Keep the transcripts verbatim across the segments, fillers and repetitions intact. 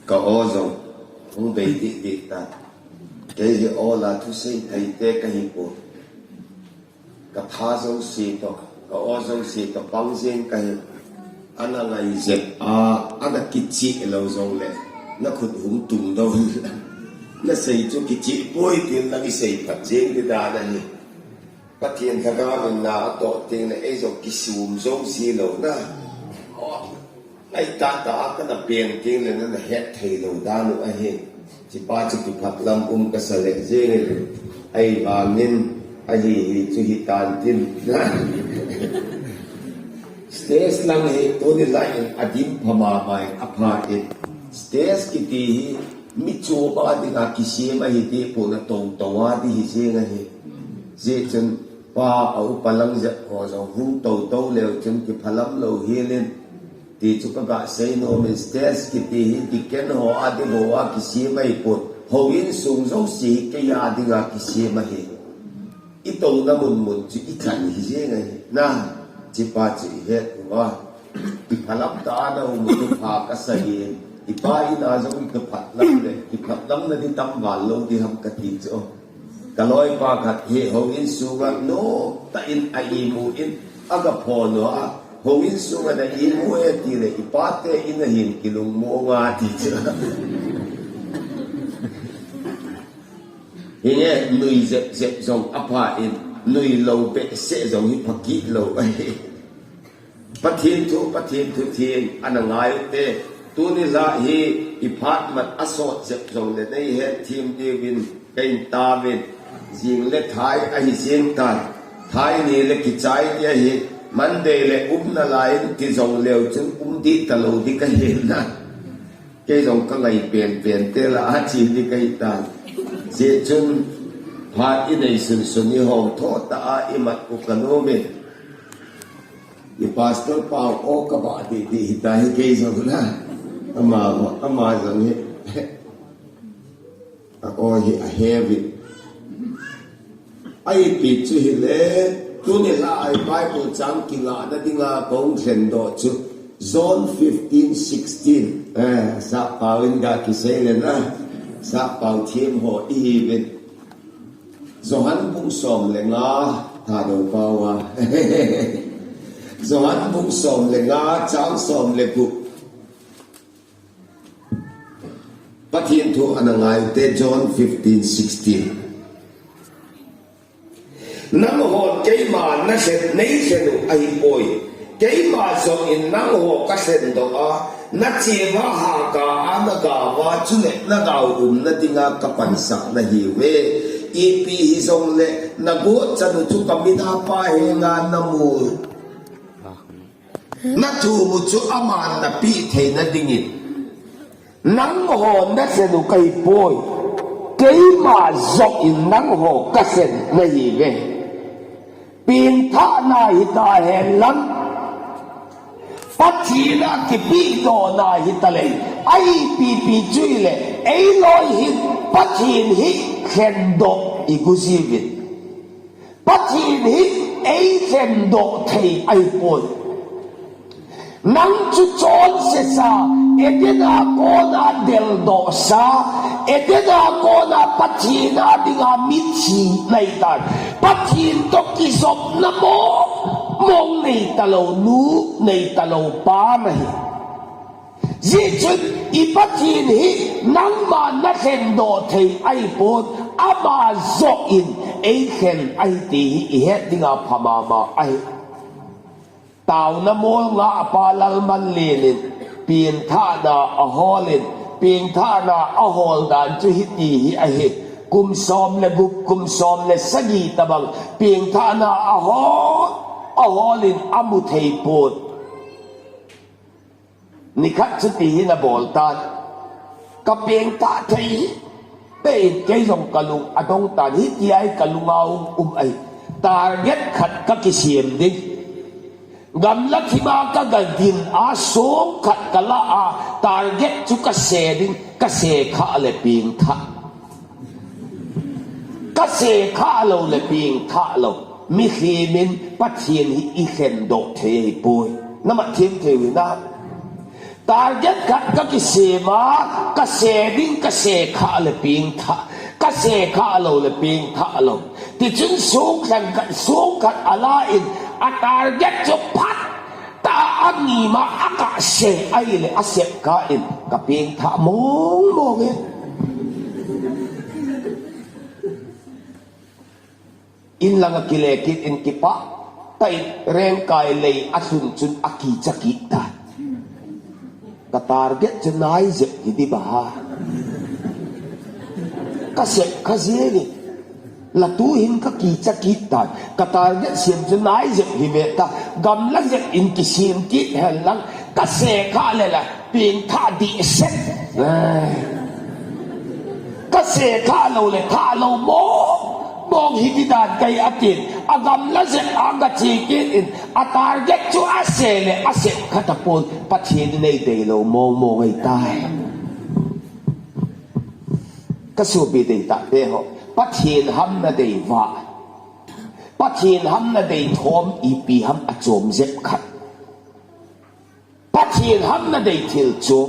Ka aw jong hung bei dih dih ta. Kei hi aw la thusei thei te ka hi pon. Ka tha jouse toh, ka aw jouse toh pang jeng ka hi. Ana ngai jep a, ana kichih lou jong le, na khut hung tung dou. Na sei chu kichih poi tin na kisei phat jeng ti dan ahi. Pathen Lhagao in na a toh teng le ei jong kisum jouse lou na. Ngai tah tah a kana pen teng le nana het thei lou dan u ahi. Hichepa chu kiphat lam um kasa leh jeng e. Ahivangin ahi hi chu hitan tin. Stage lang hi tuni lai in adim pha mama in apha in. Stage kiti hi mi chom a dinga kisem ahi ti pon a tou tou a ti hi jeng ahi. Hijeh chun pa a upa lang jep ho jong hung tou tou leu chun kiphalam lou hel in. Ti chu ka ga sei nom in stage kiti hi deacon ho a ding ho a kisem ahi pon. Houin sung jouse hi kei a dinga kisem ahi. I touna mun mun chu i khan hi jeng ahi. Na, hichepa chu i het uva. Kiphalam tah a na um u chu pha kasa in. I pa in a jong i kiphat lam le, kiphat lam na di tam val lou di ham kati chu. Ka loipa khat hi houin sunga nomtah in a imu in, aga phone u a, houin sunga na imu e ti le, i pate in a hin kilungmong a ti chu. Hinge nui jep jep jong apha in, nui lou behseh jong hi pha kit lou ahi. Pathen thu, Pathen thu theng ana ngai u te. Tuni la hi i phat mat a sot jep jong le nei het them diu in ka in tauvin. Jing le thai ahi jeng tan. Thai ni le kichai ni ahi. Monday le um nalai in ti jong leu chun um dih talou di ka hin na. Kei jong ka ngai pen pen te la a chi di ka hi tan. Hijeh chun phat i nei sun sun i hom tho ta a i mat u ka nom in. I pastor pau aw ka ba di di hita hi kei jong na. Ama, ama jong hi. A aw hi a heavy. Ahi pi chu hile, tuni la a i Bible chang kingahna dinga kong lhen doh chu John fifteen sixteen. Eh, sahpau in ga kisei le na. Sahpau them ho i hi uvin. Johan bung som le nga, Thadou pau a. Johan bung som le nga, chang som le gup. Pathen thu ana ngai u te John fifteen sixteen. Nanghon keima na lhen, nei lhen u ahi poi. Keima jong in nangho ka lhen doh a, na chema haka a na gao a, chule na gao umna dinga ka pansak na hi uve. Ipi hi jong le, na gotchan u chu ka min a Pa henga na mu. Na thum u chu aman na peh theina dingin. Nangho na lhen u ka hi poi. Keima jong in nangho ka lhen na hi uve. Pengthahna hita hen lang. Pathen a kipehdohna hita leh. Ipi pi chu hile. Eiloi hin Pathen hi lhendoh i gu jiuvin. Pathen hi ei lhendoh thei ahi poi. Nang chu chonse sa, Eden a kona deldoh sa, Eden a kona Pathen a dinga mithi na hi tan. Pathen toh kijopna mong mong nei talou nu, nei talou pa na hi. Hijeh chun i Pathen hi nangma na lhendoh thei ahi pon, ama jong in ei lhen ahi ti hi i het dinga pha mama ahi. Taona mol nga a Pa Lalmanlen in pengthahna a hol in, pengthahna a hol dan chu hiti hi ahi. Kum som le gup, kum som le sagi tabang pengthahna a hol, a hol in a mu thei pon. Nikhat chu ti hi na bol tan. Ka pengthah thei hi. Pe in kei jong ka lung a dong tan. Hiti a hi ka lung a um, um ahi. Target khat ka kisem ding. Gamla thim a ka ga din a song khat ka la a. Target chu ka se ding. Ka se kha le pengthah. Ka se kha lou le pengthah lou. Mihem in Pathen hi i lhendoh thei ahi poi. Na mat them thei u hinam. Target khat kakisem a, kase ding, kase kha le pengtha, kase kha lou le pengtha lou. Tichun song khat, song khat ala in, a target chu phat ta a ngim a, akase ahile asep kha in, kapengtha mong mong e. In lang a kile kit in kipah tah in rengkai lei a lhun chun akicha kit tai. Ka target chu nai jep hi di ba ha. Kasep kha jeng in. La tu hin kakicha kit tai. Ka target sem chu nai jep hi ve ta. Gamla jep in kisem kit hen lang. Kase kha le la. Pengtha dih set. Kase kha lou le tha lou mong mong hi di dan kahi atin. Agamla jep a gache kit in. A target chu ase le asep kha tapon. Pathen in eidei lou mong mong ahitai. Ka sopi deitahte ho. Pathen hamna dei va. Pathen hamna dei thom ipi ham achom jep khat. Pathen hamna dei thil chu.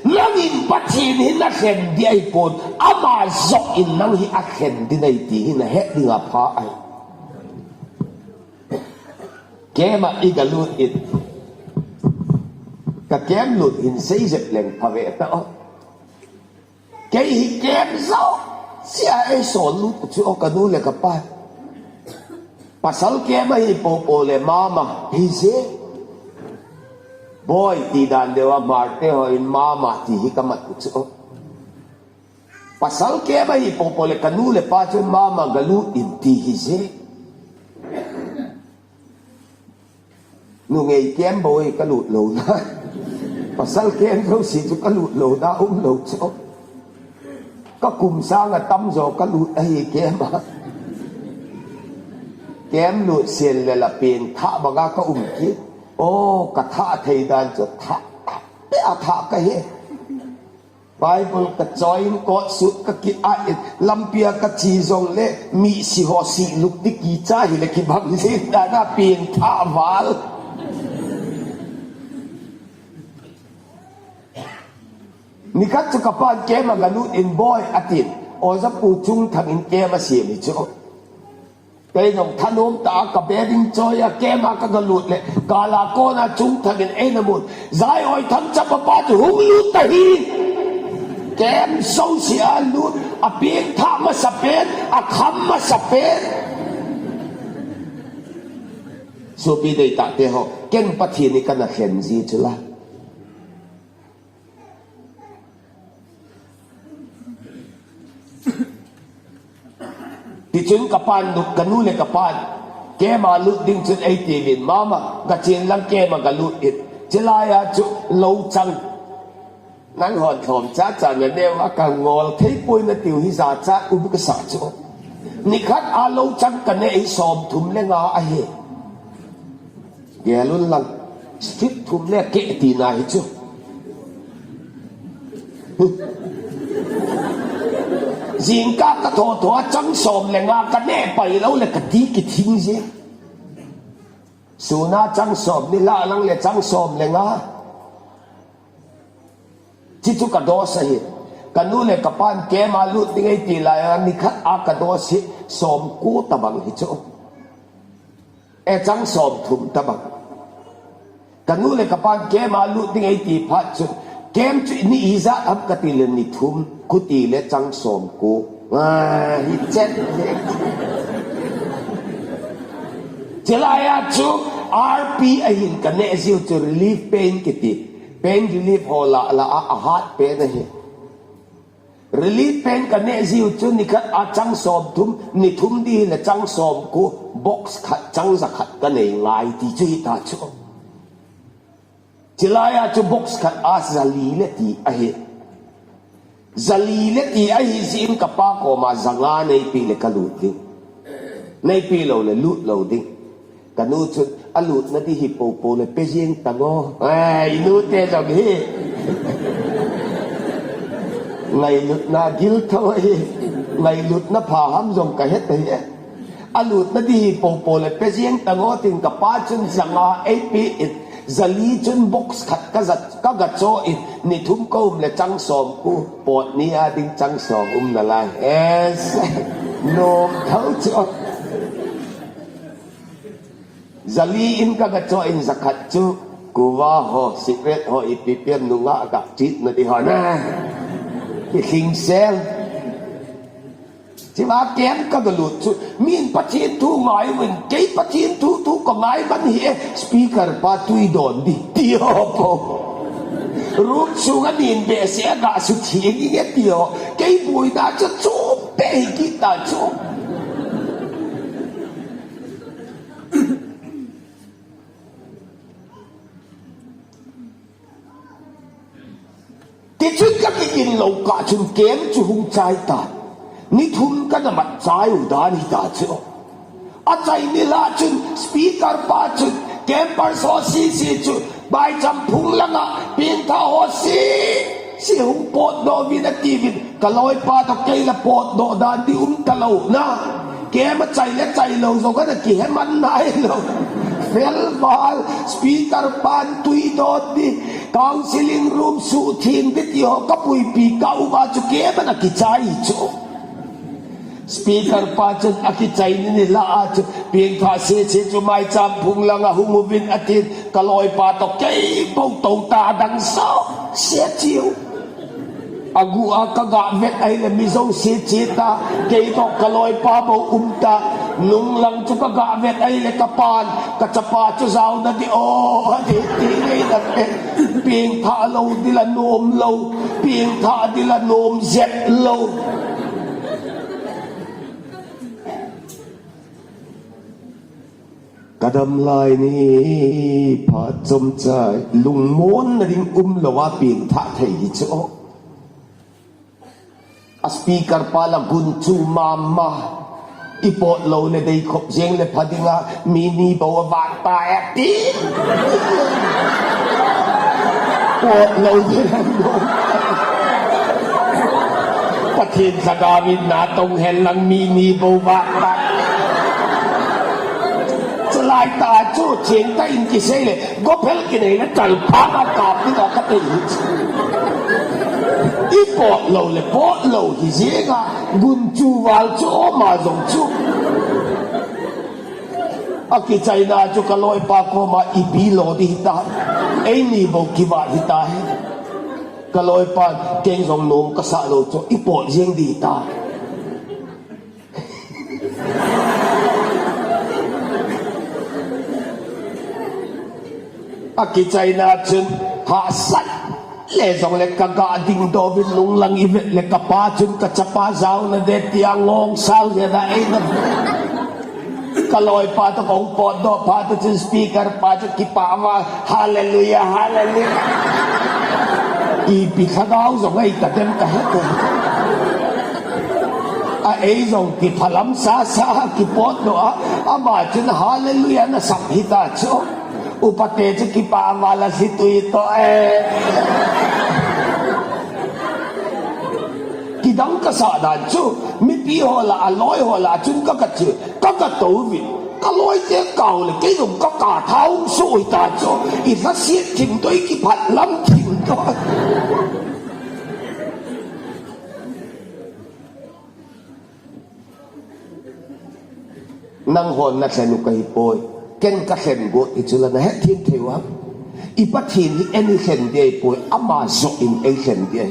Nangin Pathen hi nalhen di ahipon. Ama joh in nang hi alhen di nahi ti hi nahet ding apha ahi. Camp a igalut in. Ka camp lut hin sei jep leng pha ve ta o. Kei hi camp jouse a eisol lut u chu o kanu le kapa. Pasal camp ahi popo le mama hije. Boy ti dan deuva Hmar te hon mama ti hi kamat u chu o. Pasal camp ahi popo le kanu le pa chun mama galut in ti hije. Nungei camp bou hi kalut lou na. Pasal camp jouse chu kalut lou na um lou chu. Ka kum sang atamjo kalut ahi camp a. Camp lut sen le la pengtha banga ka um kit. O, ka tha thei dan chu tha. Pe a tha kahi. Bible ka choi in coat suit ka ki ah in lampi a ka che jongle mi si ho si luk ti kicha hile kibang jing dan a pengtha val. Nikhat chu kapan camp a galut in boy atin. Oja pu Chungthang in camp asem hi chu. Kei jong thanom tah a ka bedding choi a camp a ka galut le, kala kona Chungthang in eina mun. Jai oi thang chapa pa chu hung lut ta hi. Camp jouse a lut, apengtha masapen, akham masapen. Sopi deitahte ho, ken Pathen hi kana khen ji chu la. Tichun kapan nu, kanu le kapan. Camp a lut ding chun eiti uvin mama, gachen lang camp a galut in. Chilai a chu lou chang. Nang hon thom cha cha na neo a kangol thei poi natiu hi ja cha um kasa chu. Nikhat a lou chang kane hi som thum le nga ahi. Gel un lang, street thum le keh tina hi chu. Jingkah ka tho tho a chang som le nga kane pai lou le kati kithing je. Suna chang som ni la lang le chang som le nga. Chi chu ka dose hi. Kanu le kapan camp a lut ding eiti lai a nikhat a ka dose hi som ko tabang hi chu. E chang som thum tabang. Kanu le kapan camp a lut ding eiti phat chu. Camp chu ni ijat ham kati le ni thum, kuti le chang som ko. Ah, hi chet. Chilai a chu R P ahin kane jiu chu relief pain kiti. Pain relief ho la la a, ahat pen ahi. Relief pain kane jiu chu nikhat a chang som thum, ni thum di le chang som ko, box khat chang ja khat kanei ngai ti chu hita chu. Chilai a chu box khat a jali le ti ahi. Jali le ti ahi jin kapa koma ja nga neipi le kalut ding. Neipi lou le lut lou ding. Kanu chun alut nadi hi popo le pe jeng tango. Ai, nu te jong hi. Ngailutna gil tho hi. Ngailutna pha ham jong kahet hi. Alut nadi hi popo le pe jeng tango tin kapa chun ja nga eipi in. Jali chun box khat ka zat, ka ga cho in, ni thum ka um le chang som ku, pot ni a ding chang som um nalai. Yes. Nom thou chu. Jali in ka ga cho in jakhat chu, kuva ho, cigarette ho, ipi pian nunga ga chit na di ho na. Ki hling sel. Chiva kem ka ga lut chu, min Pathen thu ngai uvin, kei Pathen thu thu ka ngai man hi e, speaker pa tui don di, ti ho po. Room sunga nin behseh a ga su thing inge ti ho, kei buina chu chu pe hi kita chu. Tichun ka kigin lou kah chun kem chu hung chai ta. Ni thum ka na mat chai u dan hi ta chu. A chai ni lah chun speaker pa chun campers ho sisi chu maicham phung langa pengthah ho sisi hung potdoh uvin ati uvin. Ka loipa toh kei la potdoh dan di um talou na. Kem a chai le chai lou jong ana kihe man nai lou. Fel val, speaker pan tui don di, counseling room suhtheng di ti ho ka puipi kah uva chu kem ana kichai chu. Speaker pa chun akichai ni ni lah a chu, pengthah sisi chu maicham phung langa hung uvin atin, ka loipa toh kei bou tou ta dang sao, sia chiu. Agu a ka ga vet ahile mi jouse che ta, kei toh ka loipa bou um ta, nunglang chu ka ga vet ahile ka pan, ka chapa chu jaona di o, ati ti ngei na pe, pengthah lou di la nom lou, pengthah di la nom jep lou. Ka dam lai ni phat chomcha lungmonna ding umlou a pengthah thei hi chu. A speaker pa la gunchu mama. I pot lou le dei khop jeng le pha dinga mi ni bou a vat ta e ti. Pot lou di la nom. Pathen lhagao in na tong hen lang mi ni bou vat ta. Chulai ta chu cheng ta in kisei le, gophel kinei le, chal pha ka kap ni ka ka tei hi. I pot lou le, pot lou hi jenga, gunchu val chu, oma jong chu. Akichaina chu ka loipa koma ipi lo di hita. Eini bou kivat hita hi. Ka loipa kei jong nom ka sah lou chu, i pot jeng di hita. Akichaina chun hahsat le jong le ka ga dingdoh uvin nunglang i vet le ka pa chun ka chapa jaona de tia ngong sao jeng a eina. Ka loipa toh kong potdoh phat chun speaker pa chu kipah a, hallelujah, hallelujah. Ipi lhagao jong ahi ta dem ka he te. A ei jong kiphalam sasa kipotdoh a, ama chun hallelujah na sap hita chu. Upa te chu kipah a la si tui toh e. Kidang ka sah dan chu, mipi ho lah a, loi ho lah a chun ka ka chi, ka ka tou uvin, ka loi te kau le, kei jong ka ka thau so hita chu, i lhaset thim toh, i kiphat lam thim toh. Nang hon na lhen u ka hi poi. Ken ka lhen got hi chu la na het thim thei u ham. I Pathen hi ei lhen ding ahi poi. Ama joh in ei lhen ding ahi.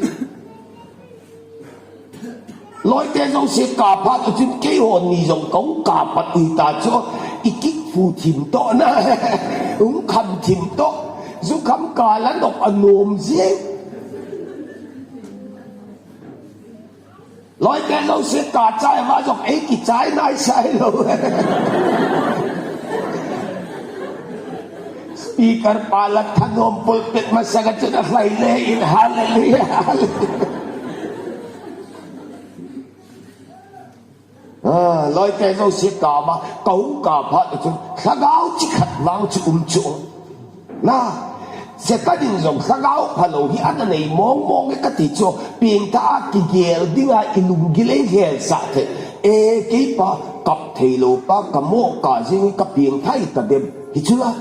Loite jouse ka phat u chun kei hon ni jong kong ka pat u ta chu. I kik fu thim toh na. Ung kham thim toh. Ju kham ka la nok a nom jeng. Loite jouse ka chai uva jong ei kichai nai sai lou. Speaker pa la thanom pulpit masanga chun a hlai le in hallelujah, hallelujah. Ah, loite jouse ka ma, ka hung ka phat u chun, lhagao chi khat vang chu um chu. Na, Satan in jong lhagao phalou hi ana nei mong mong e ka ti chu, pengthah a kigel dinga i lunggil ei hel sah thei. E, kei pa, kap thei lou pa, ka mo ka jing ka pengthah i ta dem. Hi chu la.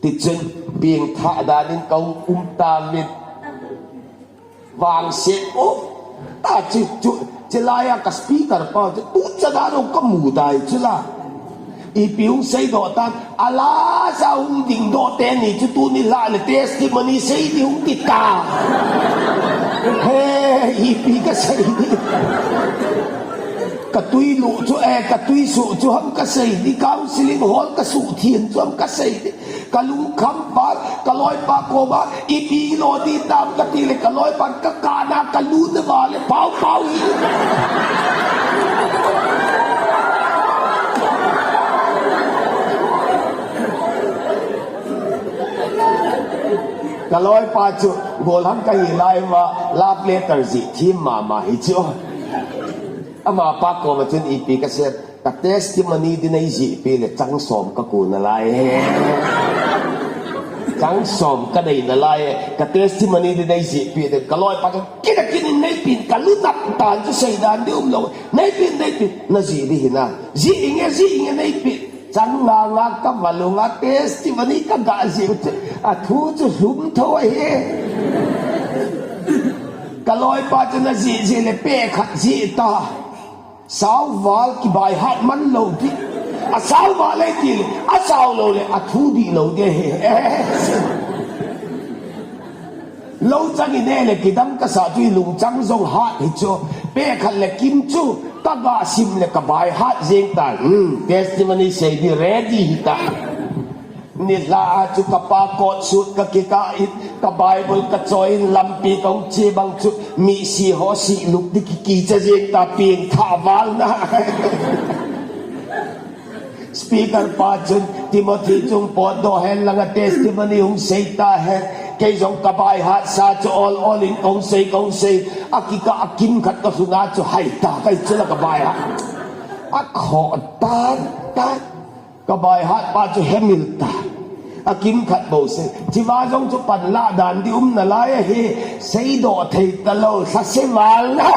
Tichun, pengthah danin ka um tauvin. Vangse, oh, ta chu, chu, chulaiya ka speaker pa chu, tuchan a ka mu tai chula. Ipi hung seidoh tan, alasa hung dingdoh teni chu tuni lah le testimony sei ding hung ti ta. He, ipi ka sei ding. Ka tui lu chu, eh, ka tui su chu ham ka sei ding, counseling hall ka suh thian chu ham ka sei ding. Ka lungkham pa, ka loipa koma, ipi lo ding tam ka ti le, ka loipa ka kana ka lu na va le, pau pau hi. Ka loipa chu, golhang ka hi lai ma, love letter jih thim mama hi chu. Amapa koma chun ipi ka sei. Ka testimony ding nei jih pi le chang som ka ku nalai e. Chang som ka nei nalai e. Ka testimony ding nei jih pi le ka loipa ka kina kinin nei pin ka lu nap tan chu sei dan ding um lo. Nei pin, nei pin, na jih ding hi na. Jih inge, jih inge nei pin. Chang nga nga ka va lunga testimony ka ga jih u chu. A thu chu hlum tho ahi. Ka loipa chu na jih jih le pe khat jih ta. Sauval kibaihat man lo ti. A sauval ei ti le, a sau lo le, a thu dih lo ding ahi. Lo chang i ne le kidang ka sa chu i lungchang jong hat hi chu. Pe khat le kim chu, ka ga sim le ka baihat jeng ta. Hmm, testimony sei ding ready hi ta. Nilhah a chu ka pa kot sut ka kikah in, ka Bible ka choi in, lampi kong che bang chu, misi ho si luk di kikicha jeng ta pengthah val na. Speaker pa chun, Timothy chung potdoh hen langa testimony hung sei ta hen. Kei jong ka baihat sa chu ol ol in kong sei, kong sei. A kikah a kim khat ka lhun a chu hai ta, kei chu la ka baihat. A khoh tan, tan. Ka baihat pa chu hemil ta. A kim khat bou sei. Chiva jong chu panla dan di um nalai ahi. Seidoh thei ta lo, lhase val na.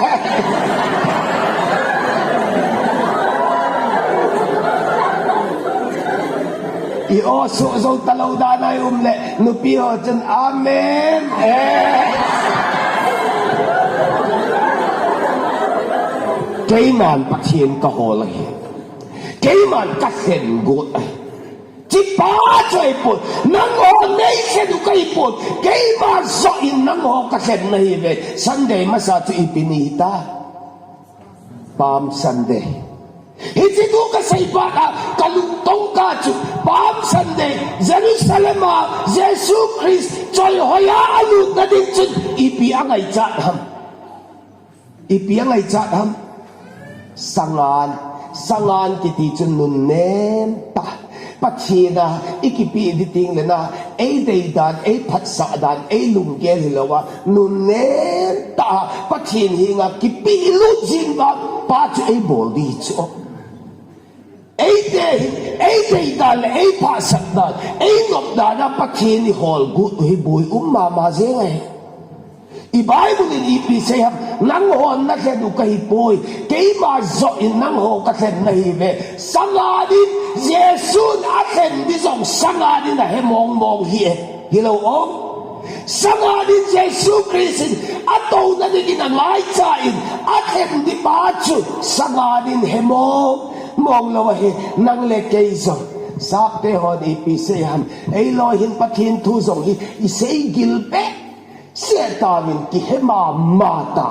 I o su zo ta lo dan ai um le. Nupi ho chun amen. Eh. Keiman Pathen ka hol ahi. Keiman ka lhen got ahi. Chipa chu ahipoi, nangho nei lhen u ka hipoi, keima joh in nangho ka lhen nahi ve. Sunday masa chu ipi ni hita? Palm Sunday. Hiche thu ka sei phat a, ka lungtong kah chu, Palm Sunday, Jerusalem a, Jesu Christ, choi hoiya alut na ding chun, ipi angaichat ham. Ipi angaichat ham? Sangan. Sangan kiti chu nunnem tah. Pathen a i kipe ding teng le na, ei dei dan, ei phatsah dan, ei lunggel hilou a, nunnem tah a Pathen henga kipe lut jing vang, pa chu ei bol ding chu. Eite hin, ei dei dan le ei phatsah dan, ei nop dan a Pathen i hol got u hi boi um mama jeng ahi. I Bible in ipi sei ham, nanghon na lhen u ka hipoi, keima joh in nangho ka lhen nahi ve. Sangan in Jesun a lhen di jong sangan in a he mong mong hi e. Hilou o. Sangan in Jesu Christ in a touna dingin a ngaicha in a lhen di pa chu sangan in he mong mong lou ahi, nang le kei jong. Sapte hon ipi sei ham, ei loi hin Pathen thu jong hi i sei gil beh. Seh tauvin kihe mama ta.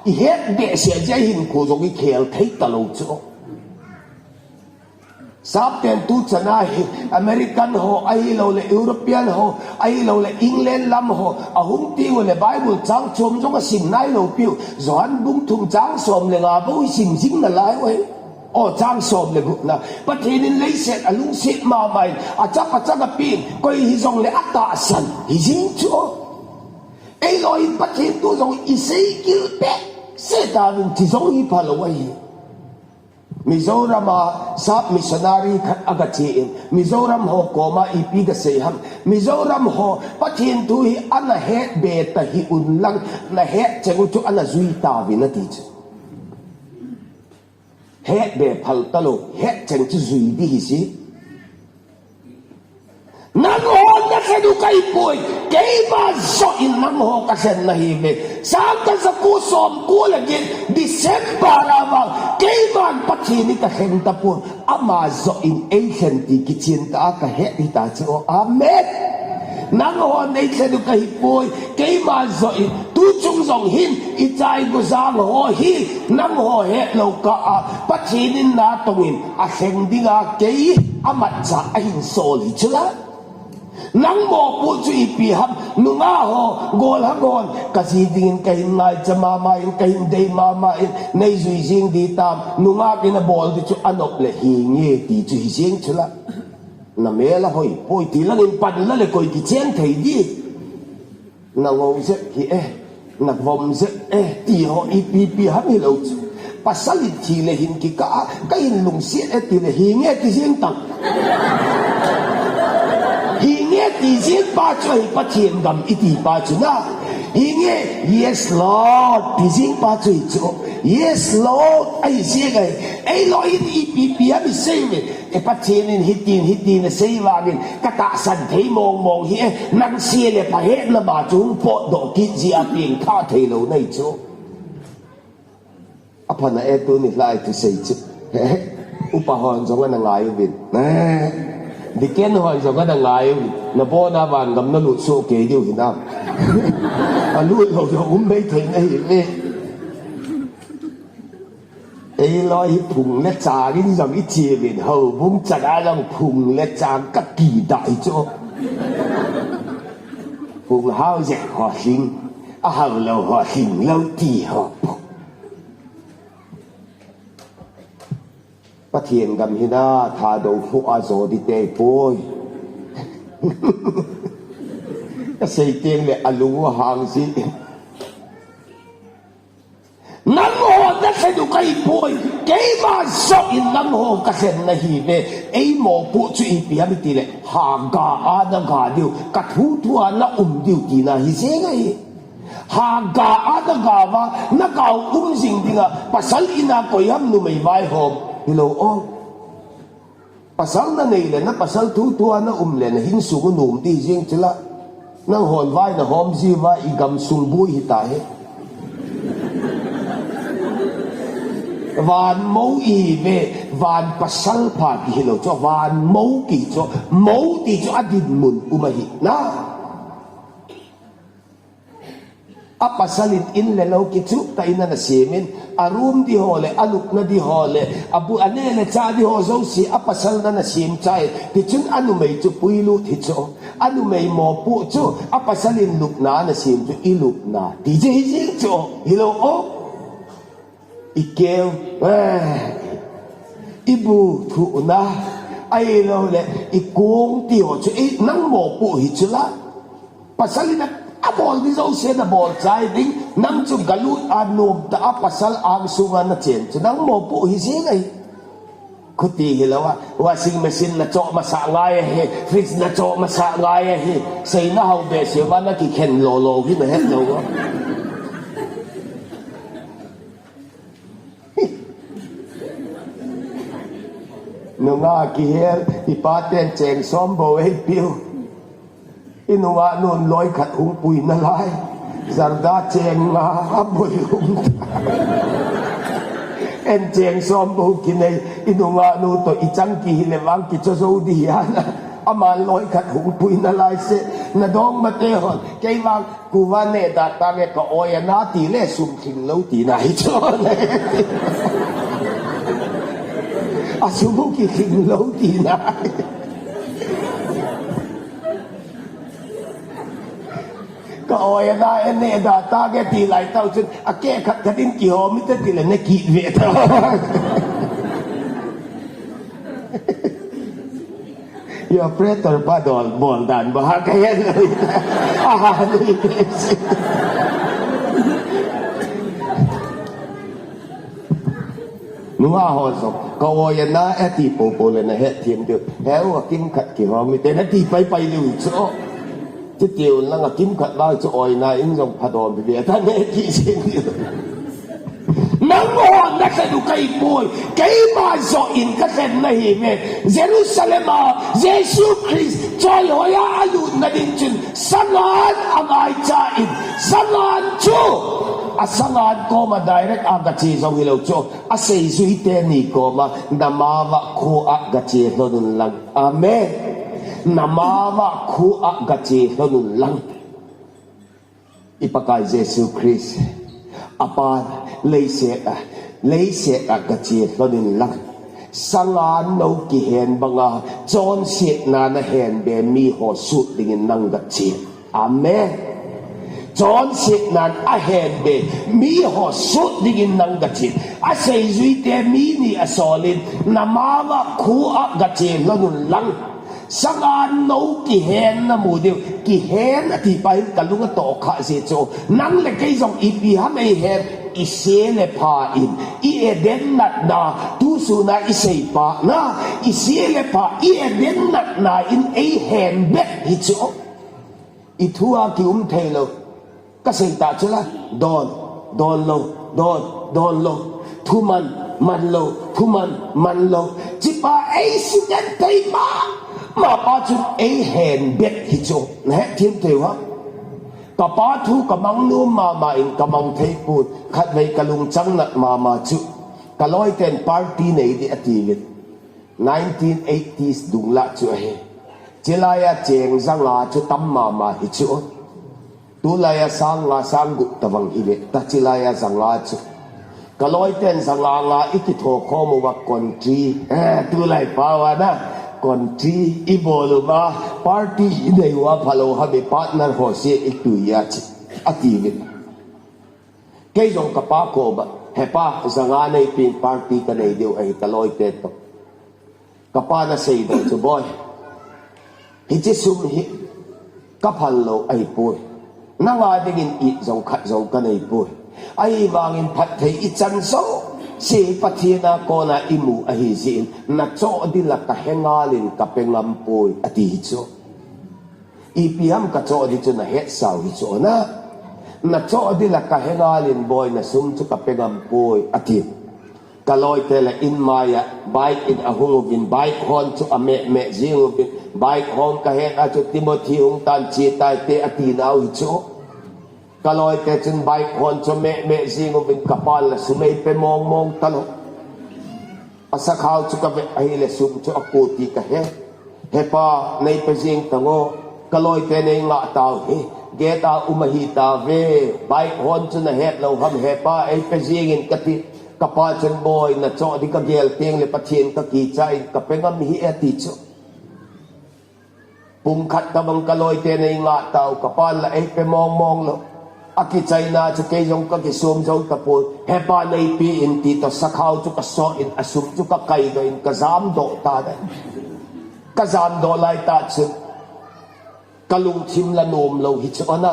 I het behseh jeh a hinkho jong i khel thei talou chu. Sapten tu chan a hi American ho, ahilou le European ho, ahilou le England lam ho, ahung teng u le Bible chang chom jong asim nailou piu. Johan bung thum chang som le nga bou i sim jing nalai u ahi. O, chang som le gup na. Pathen in leiset a lungset mama in, a chapa chang a pen, koi hijong le a tahsan hi jing chu o. Ei loi in Pathen thu jong i sei gil beh. Seh tauvin chi jong hi phalou ahi. Mizoram a sap missionary khat aga che in, Mizoram ho koma ipi ga sei ham. Mizoram ho Pathen thu hi ana het be ta hih un lang, na het cheng u chu ana jui tauvin ati chu. Het be phal talou, het cheng chu jui di hi si. Nangho nalhen u kahipoi, keima joh in nangho kalhen nahiuve. Sangkhat jako somko le get December a vang keiman Pathen in kalhen tapon, ama joh in eilhen ti kichen tah a kahet hita chu. Amen. Nanghon neilhen u kahipoi, keima joh in. Tuchung jong hin ichai gojang ho hi nangho hetlou kah a Pathen in natong in alheng dinga kei amatchah ahin sol hi chula. Nang mopoh chu ipi ham? Nungah ho, golhang hon, kaji dingin kahin ngaicha mama in, kahin dei mama in, neijui jing ding tam, nungah in abol ding chu anop le hinge ti chu hijeng chula. Namel ahoipoi, tilangin panla le koi kichen thei ding. Nangou jep hi e, navom jep e, ti ho ipi ipi ham hilou chu. Pasal in thi le hin kikah a, kahin lungset e tile hinge ti jeng tang. Hinge ti jeng pa chu ahi Pathen gam iti pa chu na. Hinge, yes Lord, ti jeng pa chu hi chu. Yes Lord, ahi jeng ahi. Eilou hin ipi ipi ham isei uve. E Pathen in hitin, hitin asei vangin, katahsan thei mong mong hi e, nang se le pha hetna ma chu hung potdoh kit jeh a pengthah theilou nahi chu. Apha na e tuni lai thusei chu. Upa hon jong ana ngai uvin. Deacon hon jong ana ngai uvin. Nabona vangam nalut soh kei diu hinam. Alut lou jong um mei thei nahiuve. Eiloi hi phung le chang in jong iche uvin, houbung chang a jong phung le chang kakidah hi chu. Phung hao jeh ho lhing, ahao lou ho lhing lou ti ho. Pathen gam hina Thadou phu a jo ding tei poi. Kasei teng le alung u ahang jin. Nangho nalhen u kahipoi, keima joh in nangho kalhen nahiuve. Eimopoh chu ipi ham itile, haga a naga diu, kathu thu a naum diu tina hijeng ahi. Haga a naga uva, naga u um jing dinga, pasal in a koi ham numei vaihom, hilou o. Pasal nanei le, napasal thu thu a naum le, nahinsung u nom ding jeng chula. Nanghon vai nahom jiuva, igamsung boi hitahe. Van mou ihiuve, van pasal pha kihi lou chu, van mou kihi chu, mou ti chu adinmun um ahi na. Apasal in in le lou kichuh tah in ana sem in, aroom ding ho le, alupna ding ho le, abu, aneh le chah ding ho jouse apasal in ana sem chai. Tichun anumei chu puilut hi chu. Anumei mopoh chu apasal in lupna ana sem chu ilupna ti jeh hi jeng chu. Hilou o. Ikeu, eh, ibu thuhna, ahilou le, ikong ti ho chu, i, nang mopoh hi chula. Pasal in a, abol ding jouse nabol chai ding, nang chu galut a nomtah a pasal angsunga nachen chu, nang mopoh hi jeng ahi. Khuti hilou a, washing machine nachoh masah ngai ahi, fridge nachoh masah ngai ahi, seina hao behseh uva nakikhen lou lou hi nahet lou a. Nungah kihel, ipaten cheng som bou eipiu. Inungah nun loi khat hung pui nalai. Zarda cheng nga aboi hung. En cheng som bou kinei, inungah nu toh ichang kihi le vang kicho jou ding ahi na. Aman loi khat hung pui nalai se, nadong mate hon, kei vang, Kuva neh da tange ka oi ana ti le sum lhing lou tina hi chu. A sum u kilhing lou tina. Ka oi ana e neh da tange ti lai tau chun a keh khat khat in kihom ite ti le na kit ve ta. Your prayer pa dol bol dan ba ha ka he. Aha, ni. Nungah ho so, ka oi ana e ti popo le na he thiam diu. He u a kimkhat kihom ite na ti pai pai diu cho. Ti tiu lang a kimkhat ba cho oi na in jong phadom bi ta ne ti sin diu. Nangho nalhen u kahipoi, keima joh in kalhen nahiuve. Jerusalem a Jesu Christ choi hoiya alut nading chun sangan angaicha in, sangan chu asangan koma direct a gache jou hilou chu, aseijui teni koma, namava khua gache lhonun lang. Amen. Namava khua gache lhonun lang. I Pakai Jesu Christ, apan leiset a, leiset a gache lhonin lang, sangan nou kihen banga chonsetna nahen be miho sut dingin nang gache. Amen. Chonsetnan ahen be miho sut dingin nang gache. Aseijui te mi ni asolin, namava khua gache lhonun lang. Sangan nou kihen namu diu, kihen ati pa hin kalung atoh kha ji chu. Nang le kei jong ipi ham eihen, ise le pha in, i Eden natna, tu suna isei pa na, ise le pha, i Eden natna in eihen bet hi chu. I thu a kium thei lou. Kasei ta chu la, don, don lou, don, don lou. Thuman, man lou, thuman, man lou. Chipa ei suten thei ma, mapa chu eihen bet hi chu. Nahet thim thei u ham. Kapa thu kamang nom mama in kamang thei pon. Khatvei kalungchang nat mama chu, kaloiten party nei ding ati uvin. Nineteen eighties dung lah chu ahi. Chilai a cheng janga chu tam mama hi chu. Tulai a sang nga sang gup tabang hi ve ta, chilai a janga chu. Kaloiten janga nga ikitho khom uva country. Eh, tulai pao a na. Country ibol uva. Party inei uva phalou ham, i partner ho se itui a chi. Ati uvin. Kei jong kapa koma, hepa, janga neipen party kanei diu ahi kaloite toh. Kapan asei doh chu, boi, hiche sum hi kaphal lou ahipoi. Nanga dingin it jong khat jong kanei poi. Ahivangin phatthei ichan jouse Pathen a kona imu ahi jeh in, nachoh ding la kahe ngal in kape ngam poi, ati hi chu. Ipi ham kachoh ding chu nahet sau hi chu na. Nachoh ding la kahe ngal in boi, nasum chu kape ngam poi, ati. Kaloite le in mai a bike in ahung uvin, bike hon chu ameh meh jing uvin, bike hon kahet a chu Timothy hung tan che tai te ati nau hi chu. Kaloite chun bike hon chu meh meh jing uvin, kapan la sum eipe mong mong talou. Asakhao chu kavet ahile sum chu akoti kahe. Hepa, neipe jing tango, kaloite neingah tau hi, gate a um ahi tauve, bike hon chu nahet lou ham hepa, eipe jing in kati, kapa chun boi, nachoh ding kagel teng le Pathen kakicha in kape ngam hih e ati chu. Pung khat tabang kaloite neingah tau, kapan la eipe mong mong lou. Akichaina chu kei jong kakisum jou tapoi. Hepa neipe in ti toh sakhao chu kasot in asum chu kakai doh in kajam doh ta dai. Kajam doh lai tah chun kalungthim la nom lou hi chu ana.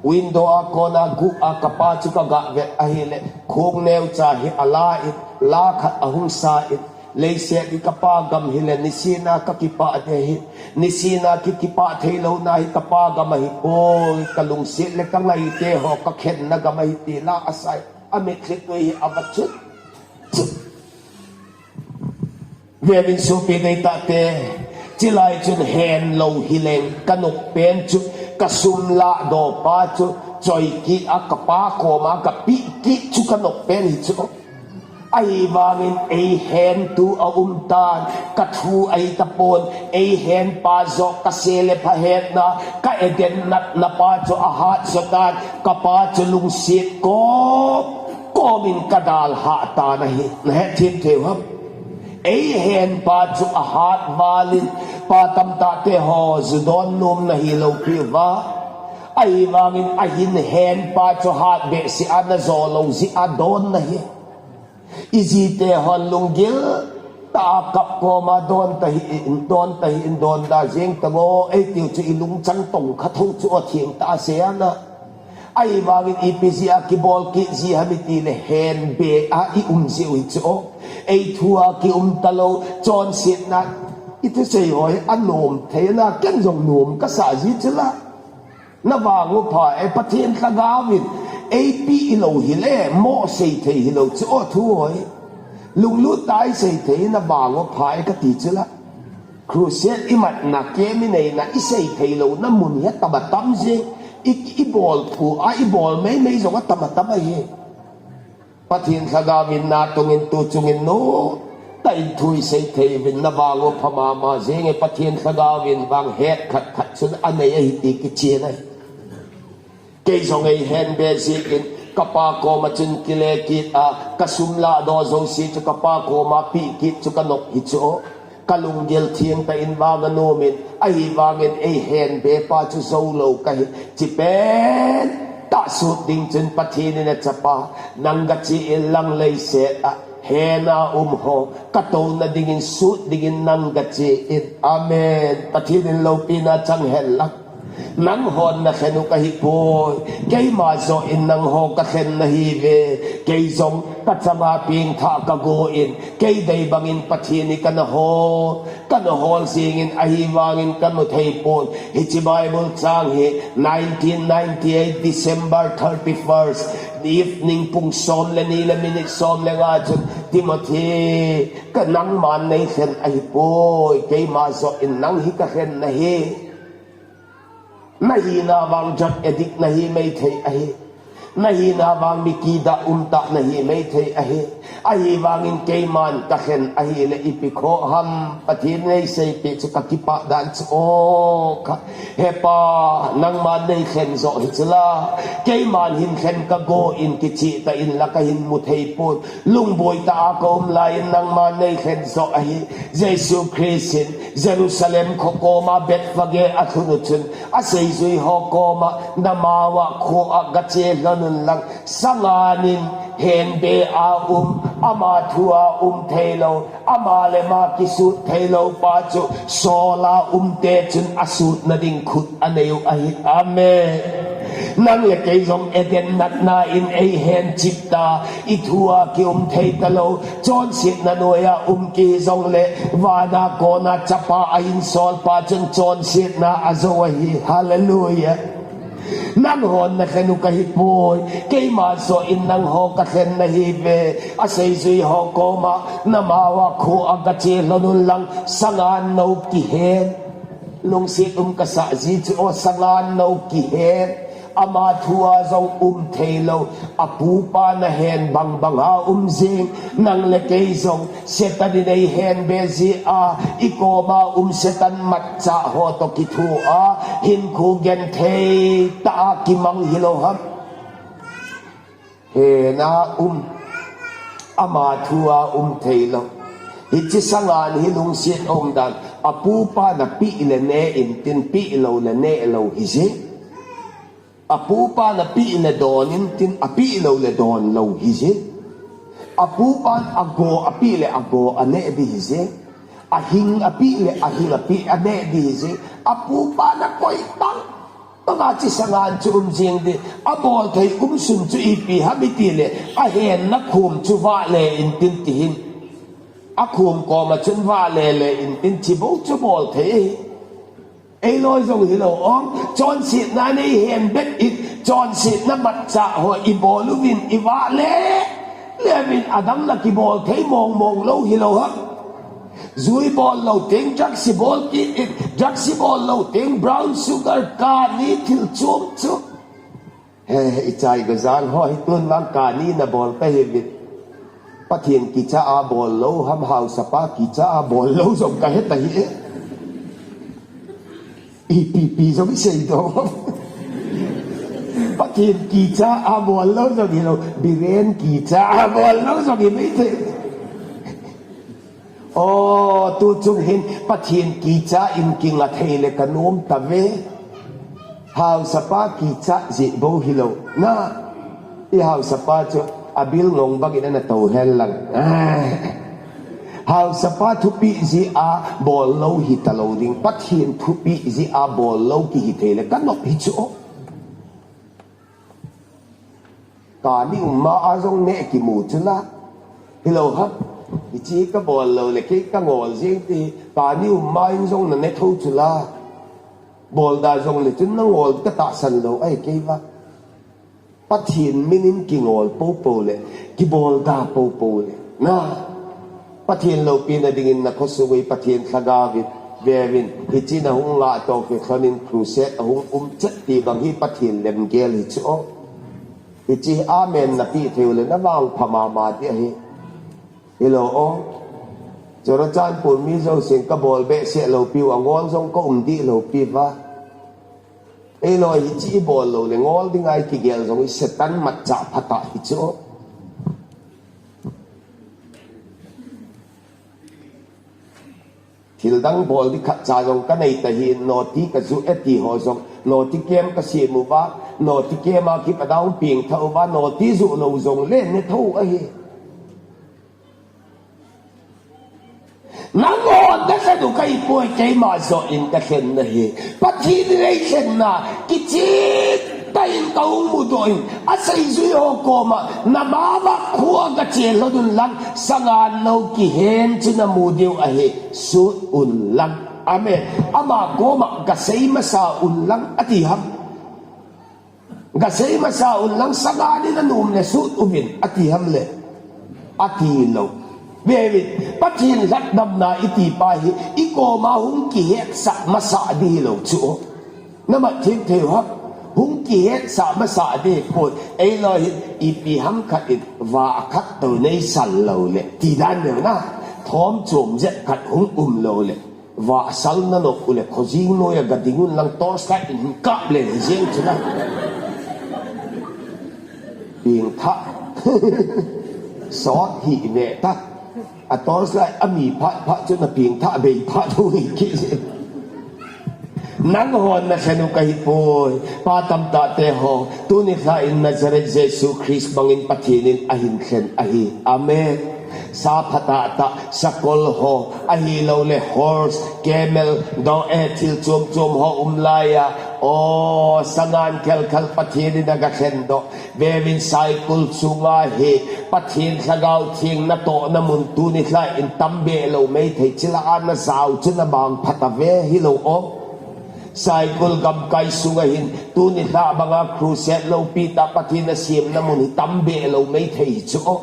Window a kona guh a kapa chu kaga vet ahile, khong neocha hi ala in, la khat ahung sa in, leiset hi kapa gam hile, nisina kakipah ding ahi. Nisina ki, kipah theilouna hi kapa gam ahipoi, kalungset le kangaite ho kakhenna gam ahi ti la asai. Amitlhi tui hi ava chut. Chut. Veuvin sopi deitahte, chilai chun hen lou hileng, kanop pen chu, kasum lahdoh pa chu, choi kit a kapa koma kapeh kit chu kanop pen hi chu. Ahivangin eihentu aum tan, kathu ahitapon, eihenpa joh kase le pha hetna, ka Eden natna pa chu ahat jo tan, kapa chu lungset kom kom in kadalhah tan ahi, nahet thim thei u ham. Eihenpa chu ahat val in, pa tamtahte ho ju don nom nahilou pi uva. Ahivangin ahin henpa chu hat behseh a najo lou jeh a don nahi. Ijite hon lunggil tah a kap koma don tahih in, don tahih in, don da jeng tango eitiu chu ilungchang tong kha thou chu atheng tah a sei ana. Ahivangin ipi jeh a kibol kit ji ham itile hen be a ium jiu hi chu. Eithu a kium talou, chonsetna, ithusei ho hi anom thei ana, ken jong nom kasah ji chu la. Navang u pha e, Pathen lhagaovin eipeh ilou hile, mo sei thei hilou chu o thu ho hi. Lunglut tah a isei thei, navang u pha e kati chu la. Crusade imatna, camp ineina, isei theilouna mun hi atama tam jing. I, ibol phu a, ibol meimei jong atama tam ahi. Pathen Lhagaovin natongin tuchungin nungtah in thu isei thei uvin, navang u pha mama jenge. Pathen Lhagaovin vang het khat khat chun anei ahi ti kichen ahi. Kei jong eihenbe jeh in, kapa koma chun kile kit a, kasum lahdoh jouse chu kapa koma peh kit chu kanop hi chu. Kalunggil thengtah in vang anomin, ahivangin eihenbe pa chu joulou kahi. Chipentah sut ding chun Pathen in achapa, nang gache inlang leiset a hena um ho katouna dingin sut dingin nang gache in. Amen. Pathen in loupina chang henlang. Nanghon nakhen u kahipoi. Keima joh in nangho kakhen nahiuve. Kei jong kachanga pengthah kagon, kei dei bangin Pathen hi kana hol, kana hol jingin, ahivangin kamu theipon. Hiche Bible chang hi nineteen ninety-eight December thirty-first evening pung som le ni le minute som le nga chun, Timothy, ka nangman neikhen ahipoi, keima joh in nang hi kakhen nahi. Nahina vang drug addict nahi maithei ahi. Nahina vang mi kidah umtah nahi maithei ahi. Ahivangin keiman kakhen ahile ipi khoh ham, Pathen neiseipeh chu kakipah dan chu, o kha. He Pa, nangman neikhen joh hichu la, keiman hinkhen kagon kichehtah in la kahin mu theipon. Lungboitah a kaum laiyin nangman neikhen joh ahi. Jesu Christ in Jerusalem kho koma Bethphage alhun u chun, aseijui ho koma, namao a kho a gache lhon unlang, sangan in henbe a um, ama thu a um theilou, ama le ama kisut theilou pa chu, Saul a umte chun asutna ding khut anei u ahi. Amen. Nang le kei jong Eden natna in eihen chipta, ithu a kium thei talou, chonsetna noiya um kihi jongle, vana kona chapa ahin sol pa chun chonsetna ajou ahi. Hallelujah. Nanghon nakhen u kahipoi, keima joh in nangho kakhen nahiuve. Aseijui ho koma, namao a kho a gache lhon unlang, sangan nou kihen. Lungset um kasah ji chu, o, sangan nou kihen. Ama thu a jong um theilou, apupa nahen bangbang a um jing, nang le kei jong Satan in eihenbe jeh a, ikoma um Satan matchah ho toh kitho a, hinkho genthei tah a kimang hilou ham. Hena um, ama thu a um theilou. Hiche sangan hi lungset aum dan, apupa napeh le ne intin, pehlou le nehlou hijeh. Apupa napeh le don intin, apehlou le donlou hijeh. Apupan ago apeh le ago aneh ding hijeh. Ahing apeh le ahing apeh aneh ding hijeh. Apupa nakoi tang tanga hiche sangan chu um jing ding. Abol thei umsun chu ipi ham itile, ahenna khom chu vahle intin tihin. Akhom koma chun vahle le intin, chibou chu bol thei ahi. Eiloi jong hilou, o, chonsetna neihen bep in, chonsetna matchah ho ibol uvin, ivahle leuvin, adang la kibol thei mong mong lou hilou ham. Ju ibol lou teng, drugs ibol kit in, drugs ibol lou teng, brown sugar, kani, thil chom chom. He, ichai gajang ho hi tun vang kani nabol kahiuvin. Pathen kicha a bol lou ham, haosapa kicha a bol lou jong kahe tahi. Ipi pi jong isei doh. Pathen kicha a bol lou jong hilou, Biren kicha a bol lou jong hi maithei. O, tuchung hin Pathen kicha in kinga thei le kanom tave. Haosapa kicha jeh bou hilou. Na, ihaosapa chu abil ngong bangin ana tou henlang. Haosapa thupeh jeh a bol lou hitalou ding. Pathen thupeh jeh a bol lou kihi thei le kanop hi chu. Kani umma a jong neh kimu chu la. Hilou ham. Hiche kabol lou le kei kangol jeng ti. Kani umma in jong naneh tho chu la. Bol da jongle chun nangol katahsan lou ahi kei vang. Pathen min in kingol poupou le, kibol da poupou le. Na, Pathen loupina dingin nakhosung uvin Pathen lhagao vin. Vevin, hiche nahung ngah toh kilhonin crusade ahung um chet ti bang hi Pathen lemgel hi chu o. Hiche hi amen napeh thei uleh navangpha mama ding ahi. Hilou o. Churachandpur mi jousen kabol behseh lou piu, angol jong kaum dih lou piuva. Eiloi hiche ibol loule ngol dinga ikigel jong hi Satan matchah phatah hi chu. Thildang bol ding khatcha jong kanei tahih, noti kajuh e ti ho jong, noti kem kasem uva, noti kem a kipat a hung pengthah uva, noti juh lou jongle nethou ahi. Nanghon nalhen u kahipoi, keima joh in kalhen nahi. Pathen in eilhenna kichen tah in kahung mudoh in, aseijui ho koma, namavah khu a gache lhon unlang, sangan nou kihen chu namu diu ahi, sut unlang. Amen. Ama koma gasei masa unlang ati ham? Gasei masa unlang, sangan in anom le sut uvin ati ham le? Atilou. Vevin, Pathen lhatdamna itipa hi ikoma hung kihetsah masah ding hilou chu o. Namat thim thei u ham? Hung kihetsah masah ding hipoi. Eiloi hin ipi ham khat in vah khat tou neisan loule, ti dan leu na. Thom chom jep khat hung um loule, vahsal nanop uleh khojing noiya gading unlang torchlight in hin kap le hijeng chu na. Pengthah. Sot hih ve ta. A torchlight ami phat phat chu na pengthah bei phat u hi kit jeng. Nanghon nalhen u kahipoi. Pa tamtah te ho, tuni lha in Nazareth Jesu Christ bangin Pathen in ahin lhen ahi. Amen. Sa phatah tah, sakol ho, ahiloule horse, camel, dong e, thil chom chom ho um laiya, o, sangan khelkhel Pathen in agalhen doh. Vevin, saikul chunga hi Pathen Lhagao Theng natohna mun tuni lha in tambeh lou maithei, chule ana jao chu nabang phatah ve hilou o. Saikul gamkai sunga hin tuni lha banga crusade loupi tah Pathen asemna mun hi tambeh lou maithei chu o.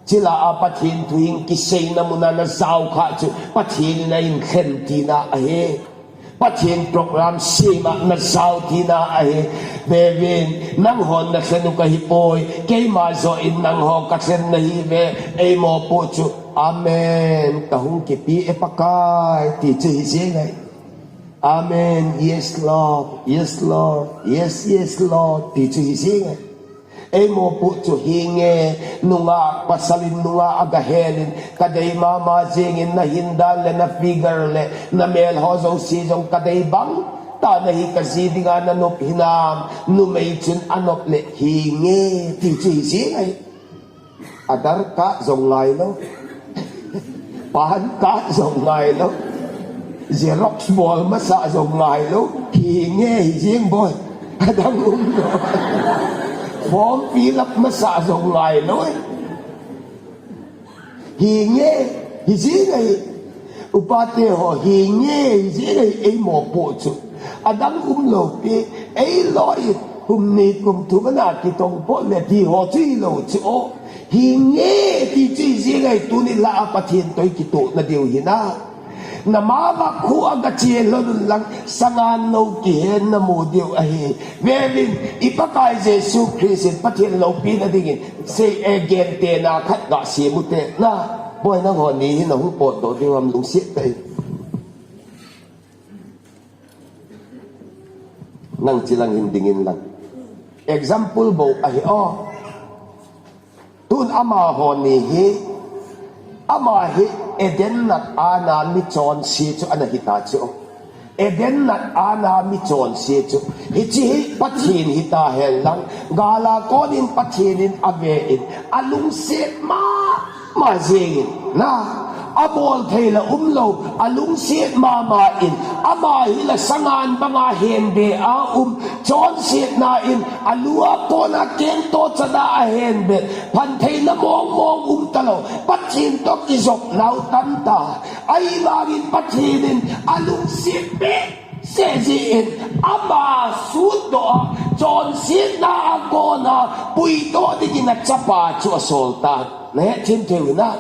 Chule a Pathen thu hin kiseina muna najao khah chu Pathen in ahin lhen tina ahi. Pathen program sema najao tina ahi. Vevin, nanghon nalhen u kahipoi, keima joh in nangho kalhen nahiuve, eimopoh chu, Amen, kahung kipe e Pakai, ti chu hijeng ahi. Amen, yes Lord, yes Lord, yes, yes Lord, ti chu hijeng ahi. Eimopoh chu hinge, nungah, pasal in nungah agahelin, kadei mama jengin nahindan le na figure le namel ho jouse jong kadei bang tah nahi, kaji dinga nanop hinam, numei chun anop le hinge, ti chu hijeng ahi. Aadhaar card jong ngailou. PAN card jong ngailou. Xerox bol masah jong ngailou. Hinge hijeng boi. Adang umlou. Form fill up masah jong ngailou. Hinge hijeng ahi. Upate ho, hinge hijeng ahi, eimopoh chu. Adang umlou pi, eiloi, kum ni kum thum ana kitongpoh le ti ho chu hilou chu o. Hinge ti chu hijeng ahi, tuni lha a Pathen toh ikitohna diu hina. Namavah khu a gache lhon unlang, sangan nou kihen namu diu ahi. Vevin, i Pakai Jesu Christ in Pathen loupina dingin sei, e, gentehna khat gasem ute na. Boi, nanghon ni hi nahung potdoh diu ham, lungset tah in. Nang chilang hin dingin lang. Example bou ahi o. Tun amaho ni hi, ama hi Eden nat ana michonse chu ana hita chu. Eden nat ana michonse chu. Hiche hi Pathen hita henlang, gal a konin Pathen in ave in, alungset mama jengin, na, abol thei la umlou, alungset mama in, ama hi la sangan banga henbe a um, chonsetna in, alu a kona kengto chana ahenbe, phantheina mong mong um talou, Pathen toh kijopnau tamtah, ahivangin Pathen in alungset behseh jeh in, ama sutdoh a, chonsetna a kona puidoh dingin achapa chu asol tan. Nahethem thei u na.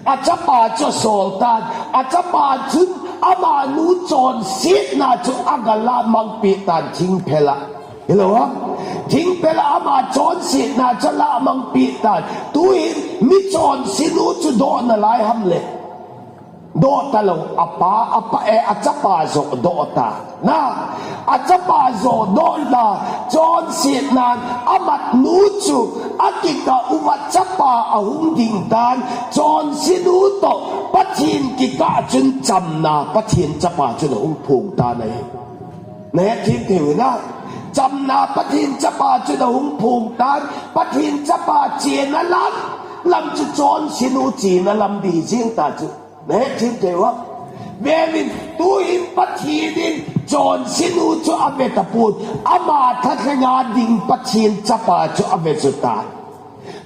Achapa chu asol tan. Achapa chun Amanu chonsetna chu agalamangpi tan thingphel a. Hilou ham? Thingphel a ama chonsetna chu alamangpi tan. Tuhin michonsenu chu doh nalai ham le? Doh talou, apa, apa, eh, achapa joh doh ta. Na, achapa joh doh ta, chonsetnan amatnu chu akikah uva chapa ahung ding tan, chonsenu toh Pathen kikah chun chamna Pathen chapa chun ahung phong tan ahi. Nahet thim thei u na, chamna Pathen chapa chun ahung phong tan, Pathen chapa chena lam, lam chu chonsenu chena lam ding jing ta chu. Nahet thim thei u ham? Veuvin, tuhin Pathen in chonsenu chu ave tapon, ama thatlenga ding Pathen chapa chu ave chu tan.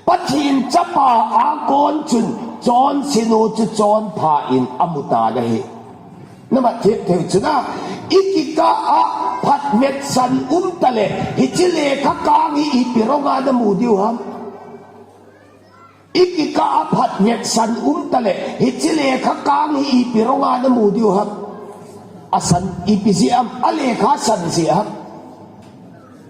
Pathen chapa a kon chun chonsenu chu chonpha in amu tan ahi. Nahet thim thei u chu na, ikikah a phatvet san um tale, hiche lekha kang hi ipi rong a namu diu ham? Ikikah a phatvet san um tale, hiche lekha kang hi ipi rong a namu diu ham? Asan ipi jeh ham, alekha san jeh ham?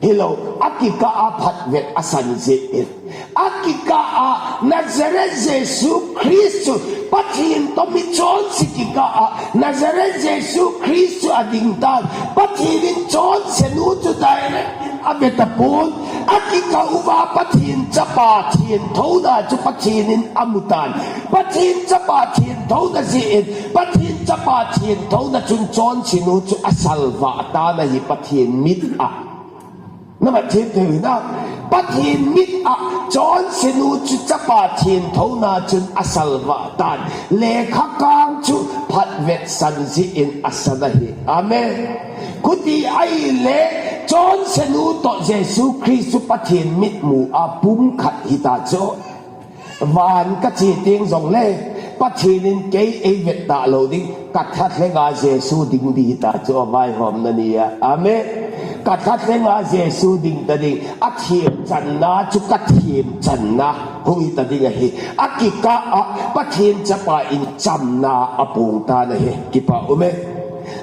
Hilou, akikah a phatvet asan jeh in. Akikah a Nazareth Jesu Christ chu Pathen toh michonse kikah a, Nazareth Jesu Christ chu ading tan. Pathen in chonsenu chu direct in ave tapon. Akikah uva Pathen chapa thenthouna chu Pathen in amu tan. Pathen chapa thenthouna jeh in, Pathen chapa thenthouna chun chonsenu chu asalvah tan ahi Pathen mit a. Nahet thim thei u na, Pathen mit a chonsenu chu chapa thenthouna chun asalvah tan. Lekha kang chu phatvet san jeh in asan ahi. Amen. Chuti ahile, chonsenu toh Jesu Christ chu Pathen mitmu a pumkhat hita chu. Van kache teng jongle, Pathen in kei eivet talou ding, kathatlenga Jesu ding ding hita chu avaihomna ni a. Amen. Kathatlenga Jesu ding ta ding, athemchanna chu kathemchanna hung hita ding ahi. Akikah a Pathen chapa in chamna apong tan ahi. Kipah um e.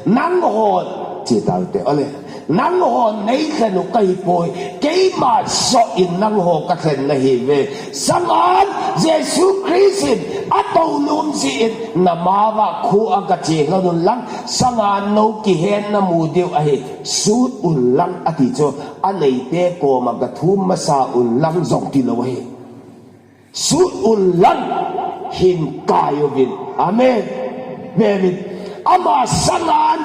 Nanghon, che taute ole. Nanghon neilhen u kahipoi, keima soh in nangho kalhen nahiuve. Sangan Jesu Christ in atou nom jeh in, namava khu a gache lhon un lang, sangan nou kihen namu diu ahi, sut un lang ati chu, aneite koma gathum masa un lang jong tilou ahi. Sut un lang hin kai uvin. Amen. Veuvin. Ama sangan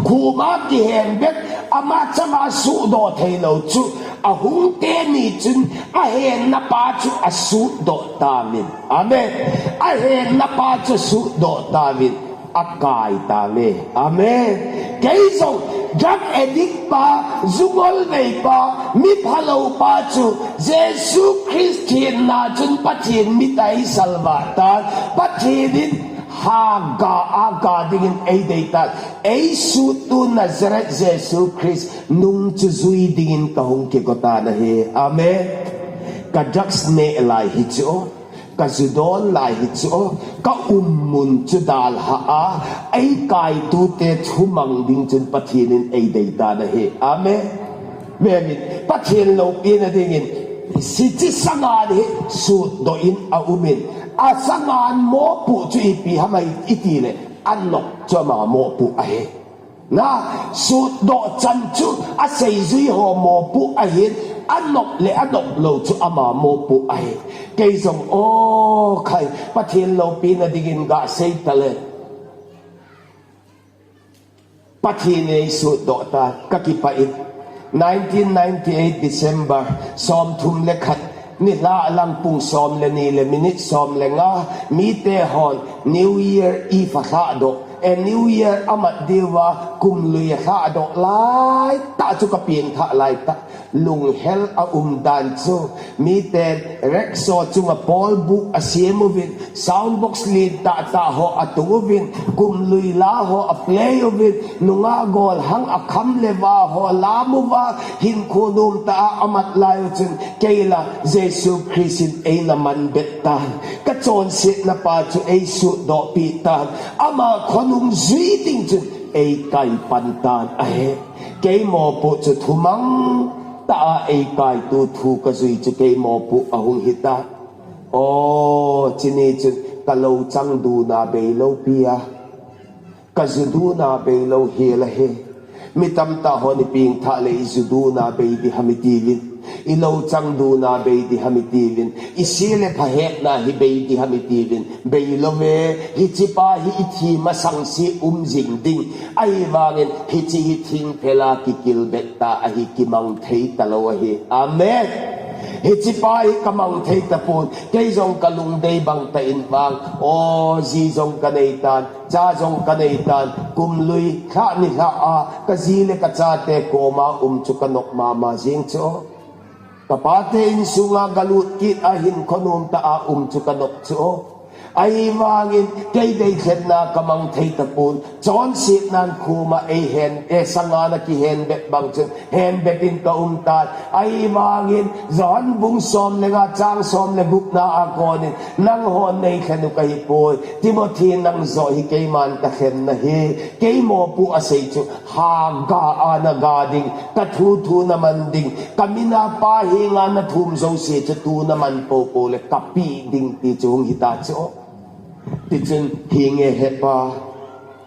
khuma kihen bep, ama changa sutdoh theilou chu, ahung teni chun ahenna pa chu asutdoh tauvin. Amen. Ahenna pa chu sutdoh tauvin. Akai tauve. Amen. Kei jong drug addict pa, jungol vei pa, mi phalou pa chu Jesu Christ thenna chun Pathen mit a eisalvah tan, Pathen in haga aga dingin eidei tan, eisuttu Nazareth Jesu Christ nung chu jui dingin kahung kigo tan ahi. Amen. Ka drugs neh lai hi chu. Ka ju don lai hi chu, ka um mun chu dalha a, eikaitute thumang ding chun Pathen in eidei tan ahi. Amen. Veuvin, Pathen loupina dingin, hiche sangan hi sutdoh in aumin, asangan mopoh chu ipi ham itile, anok chu ama mopoh ahi. Na, sutdoh chan chu aseijui ho mopoh ahin, anop le anop lou chu ama mopoh ahi. Kei jong, o khai, Pathen loupina dingin gasei tale. Pathen in eisutdoh tan, kakipah in. Nineteen ninety-eight December, somthum le khat, nilhah lang pung som le ni le minute som le nga, mite hon New Year Eve alhahdoh, e New Year amat diuva, kumlui alhahdoh laitah chu kapengthah laitah. Lunghel aum dan chu, miten rickshaw chunga pawl buk asem uvin, sound box lentah tah ho atung uvin, kumlui la ho aplay uvin, nungah golhang akham le va ho alam uva, hinkho nomtah a amat lai uchun, keila Jesu Christ in eina manbet tan, kachonsetna pa chu eisutdohpeh tan, ama khon Kalung jui ding chun eikai pan tan ahi. Kei mopo chu thumang tah a eikaitu thu kajui chu kei mopo ahung hitan. O, chuni chun kalo chang duna beilou pi a, kaju duna beilou hel ahi. Mi tamtah hon ipengthah le iju duna bei ding ham itiuvin, ilo chang duna bei ding ham itiuvin, ise le pha hetna hi bei ding ham itiuvin, beilouve. Hichepa hi ithi masang se um jing ding. Ahivangin hiche hi thingphel a kikilbet tah ahi, kimang thei talou ahi. Amen. Hichepa hi kamang thei tapon, kei jong kalungdei bang tah in vang, o, ji jong kanei tan, cha jong kanei tan, kum lui lhah ni lhah a kaji le kachate koma um chu kanop mama jeng chu. Kapate insunga galut kit a hin khonom tah a um chu kanop chu. Ahivangin kei deilhenna kamang thei tapon, chonsetnan khoma eihen, e, sanga na kihen bet bang chun hen bet in kaum tan. Ahivangin Johan bung som le nga chang som le gupna a konin, nanghon neilhen u kahipoi, Timothy nang joh hi keiman kalhen nahi. Kei mopo asei chu, haga a naga ding, kathuthu naman ding, kamin a Pa henga nathum jouse chu tu naman popo le kapeh ding ti chu hung hita chu. Tichun hinge He Pa,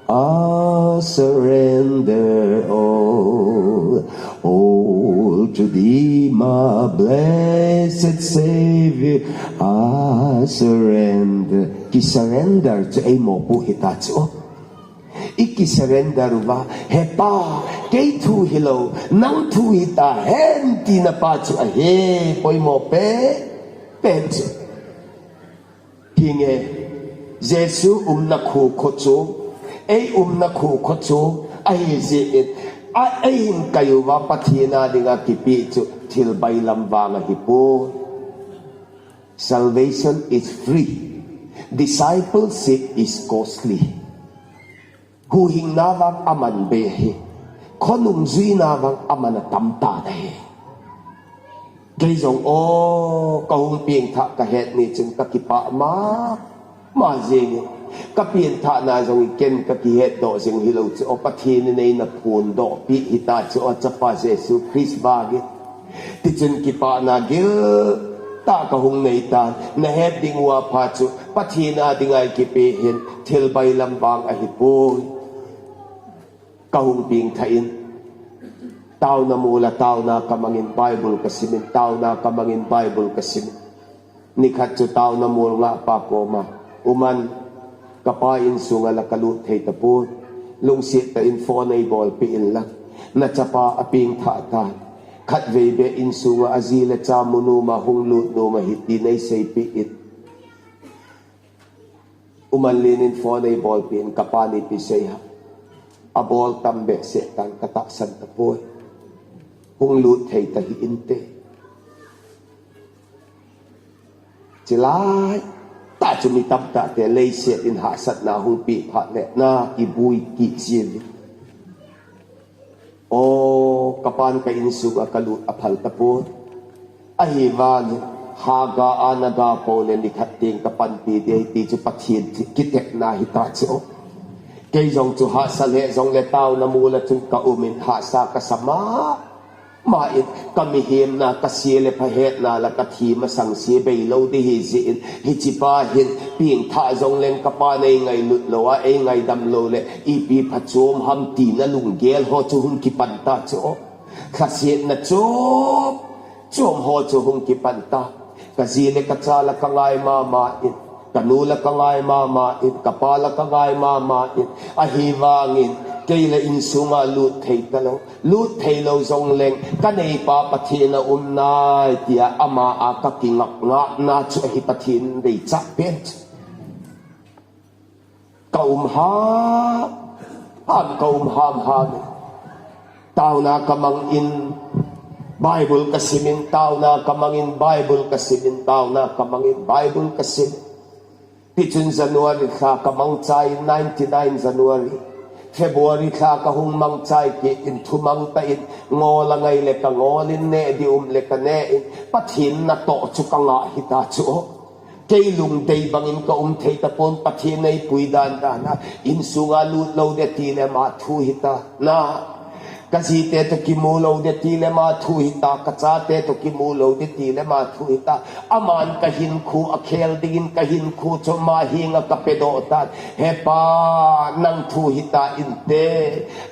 I surrender all, all to thee, my blessed Savior, I surrender. Kisurrender chu ei mopo hita chu. Ikisurrender uva, He Pa, kei thu hilou, nang thu hitahen tina pa chu ahi, poimo pen, pen chu. Hinge, Jesu umna kho kho chu, ei umna kho kho chu, ahijeh in, a, eihin kai uva Pathen a dinga kipeh chu thil bailam vang ahipoi. Salvation is free. Discipleship is costly. Huhhingna vang aman bei ahi. Khonung juina vang aman atam tan ahi. Kei jong, o, kahung pengthah kahet ni chun kakipah mama jengin, kapengthahna jong iken kakihetdoh jing hilou chu, o, Pathen in eina phondohpeh hita chu, o, Chapa Jesu Christ vangin. Tichun kipahna giltah kahung nei tan, nahet ding uva pha chu, Pathen a dinga ikipeh hin thil bailam vang ahipoi. Kahung pengthah in, taona mola taona kamangin Bible kasimin, taona kamangin Bible kasimin. Nikhat chu taona mol ngahpa koma, Uman, kapa insunga la kalut thei tapon, lungset tah in phone eibolpeh inlang, nachapa apengthah tan, khatvei beh insunga aji le cha mu noma hung lut nom ahi ti neiseipeh in. Umanlen in phone eibolpeh in, kapa in ipi sei ham? Abol tam behseh tan, katahsan tapoi. Hung lut thei tahih inte. Chulai tah chu mi tamtah te leiset in hahsatna hung peh phat le na kibui kit jeng in. O, kapan ka insunga kalut aphal tapon. Ahivangin, haga a naga pou le nikhat teng kapanpi ding ahi ti chu Pathen kitepna hita chu. Kei jong chu hahsa lheh jongle taona mola chun kaumin hahsa kasa mama in, kamihemna, kase le pha hetna la kathi masang se beilou ding ahijeh in, hichepa hin pengthah jongleng kapan eingailut lou a, eingaidam lou le, ipi phachom ham tina lunggel ho chu hung kipan ta chu. Lhasetna chom chom ho chu hung kipan ta. Kaji le kacha la kangai mama in, kanu la kangai mama in, kapa la kangai mama in, ahivangin kei la insunga lut thei talou, lut theilou jongleng, kaneipa Pathen aum nai tia ama a kakingap ngapna chu ahi, Pathen deichat pen chu. Kaum hamham, kaum hamham in, taona kamangin Bible kasimin, taona kamangin Bible kasimin, taona kamangin Bible kasimin. Tichun January lha kamangchai in, ninety-nine January, February lha kahung mangchai kit in, thumang tah in, ngol angai le kangol in, neh ding um le kaneh in, Pathen natoh chu kangah hita chu. Kei lungdei bangin ka um thei tapon, Pathen eipui dan dan a, insunga lut lou ding tile ama thu hita. Na, ka jite toh kimu lou ding tile ama thu hita, ka chate toh kimu lou ding tile ama thu hita. Aman ka hinkho akhel dingin ka hinkho chu ama henga ka pedoh tan. He Pa, nang thu hita inte.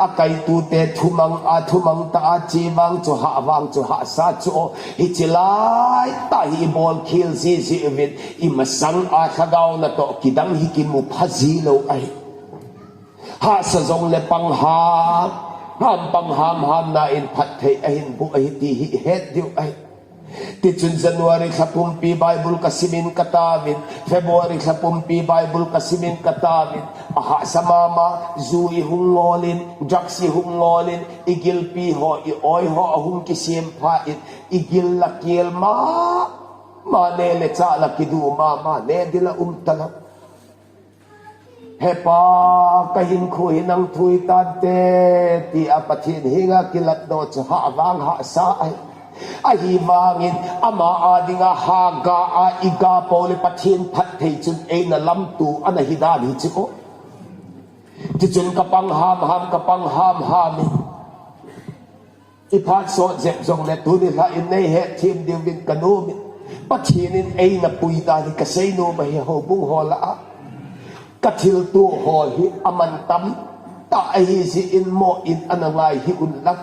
Akaitute thumang a, thumang ta a, che vang chu hah vang chu hahsa chu o. Hiche laitah hi ibol khel jiji uvin, imasang a lhagao natoh kidang hi kimu pha ji lou ahi. Hahsa jongle pang ham ham, pang ham ham na in phatthei ahin boh ahi ti hi ihet diu ahi. Tichun January lha pumpi Bible ka simin ka tauvin, February lha pumpi Bible ka simin ka tauvin, ahahsa mama, ju ihung ngolin, drugs ihung ngolin, igilpi ho, i-oi ho ahung kisem pha in, igil la kel mama, neh le chah la kiduh mama, neh ding la um talou. He Pa, ka hinkho hi nang thu hitante, tia Pathen henga kilatdoh chu hah vang hahsa ahi. Ahivangin ama a dinga ha ga a iga pou le Pathen phatthei chun eina lamto ana hidan hichu o. Tichun ka pang ham ham, ka pang ham ham in. Iphat sot jep jongle tuni lha in nei hetthem diuvin ka nomin. Pathen in eina pui dan hi ka seinom ahi houbung ho lah a. Ka thilto ho hi aman tamtah ahi jeh in moh in ana ngai hih unlang,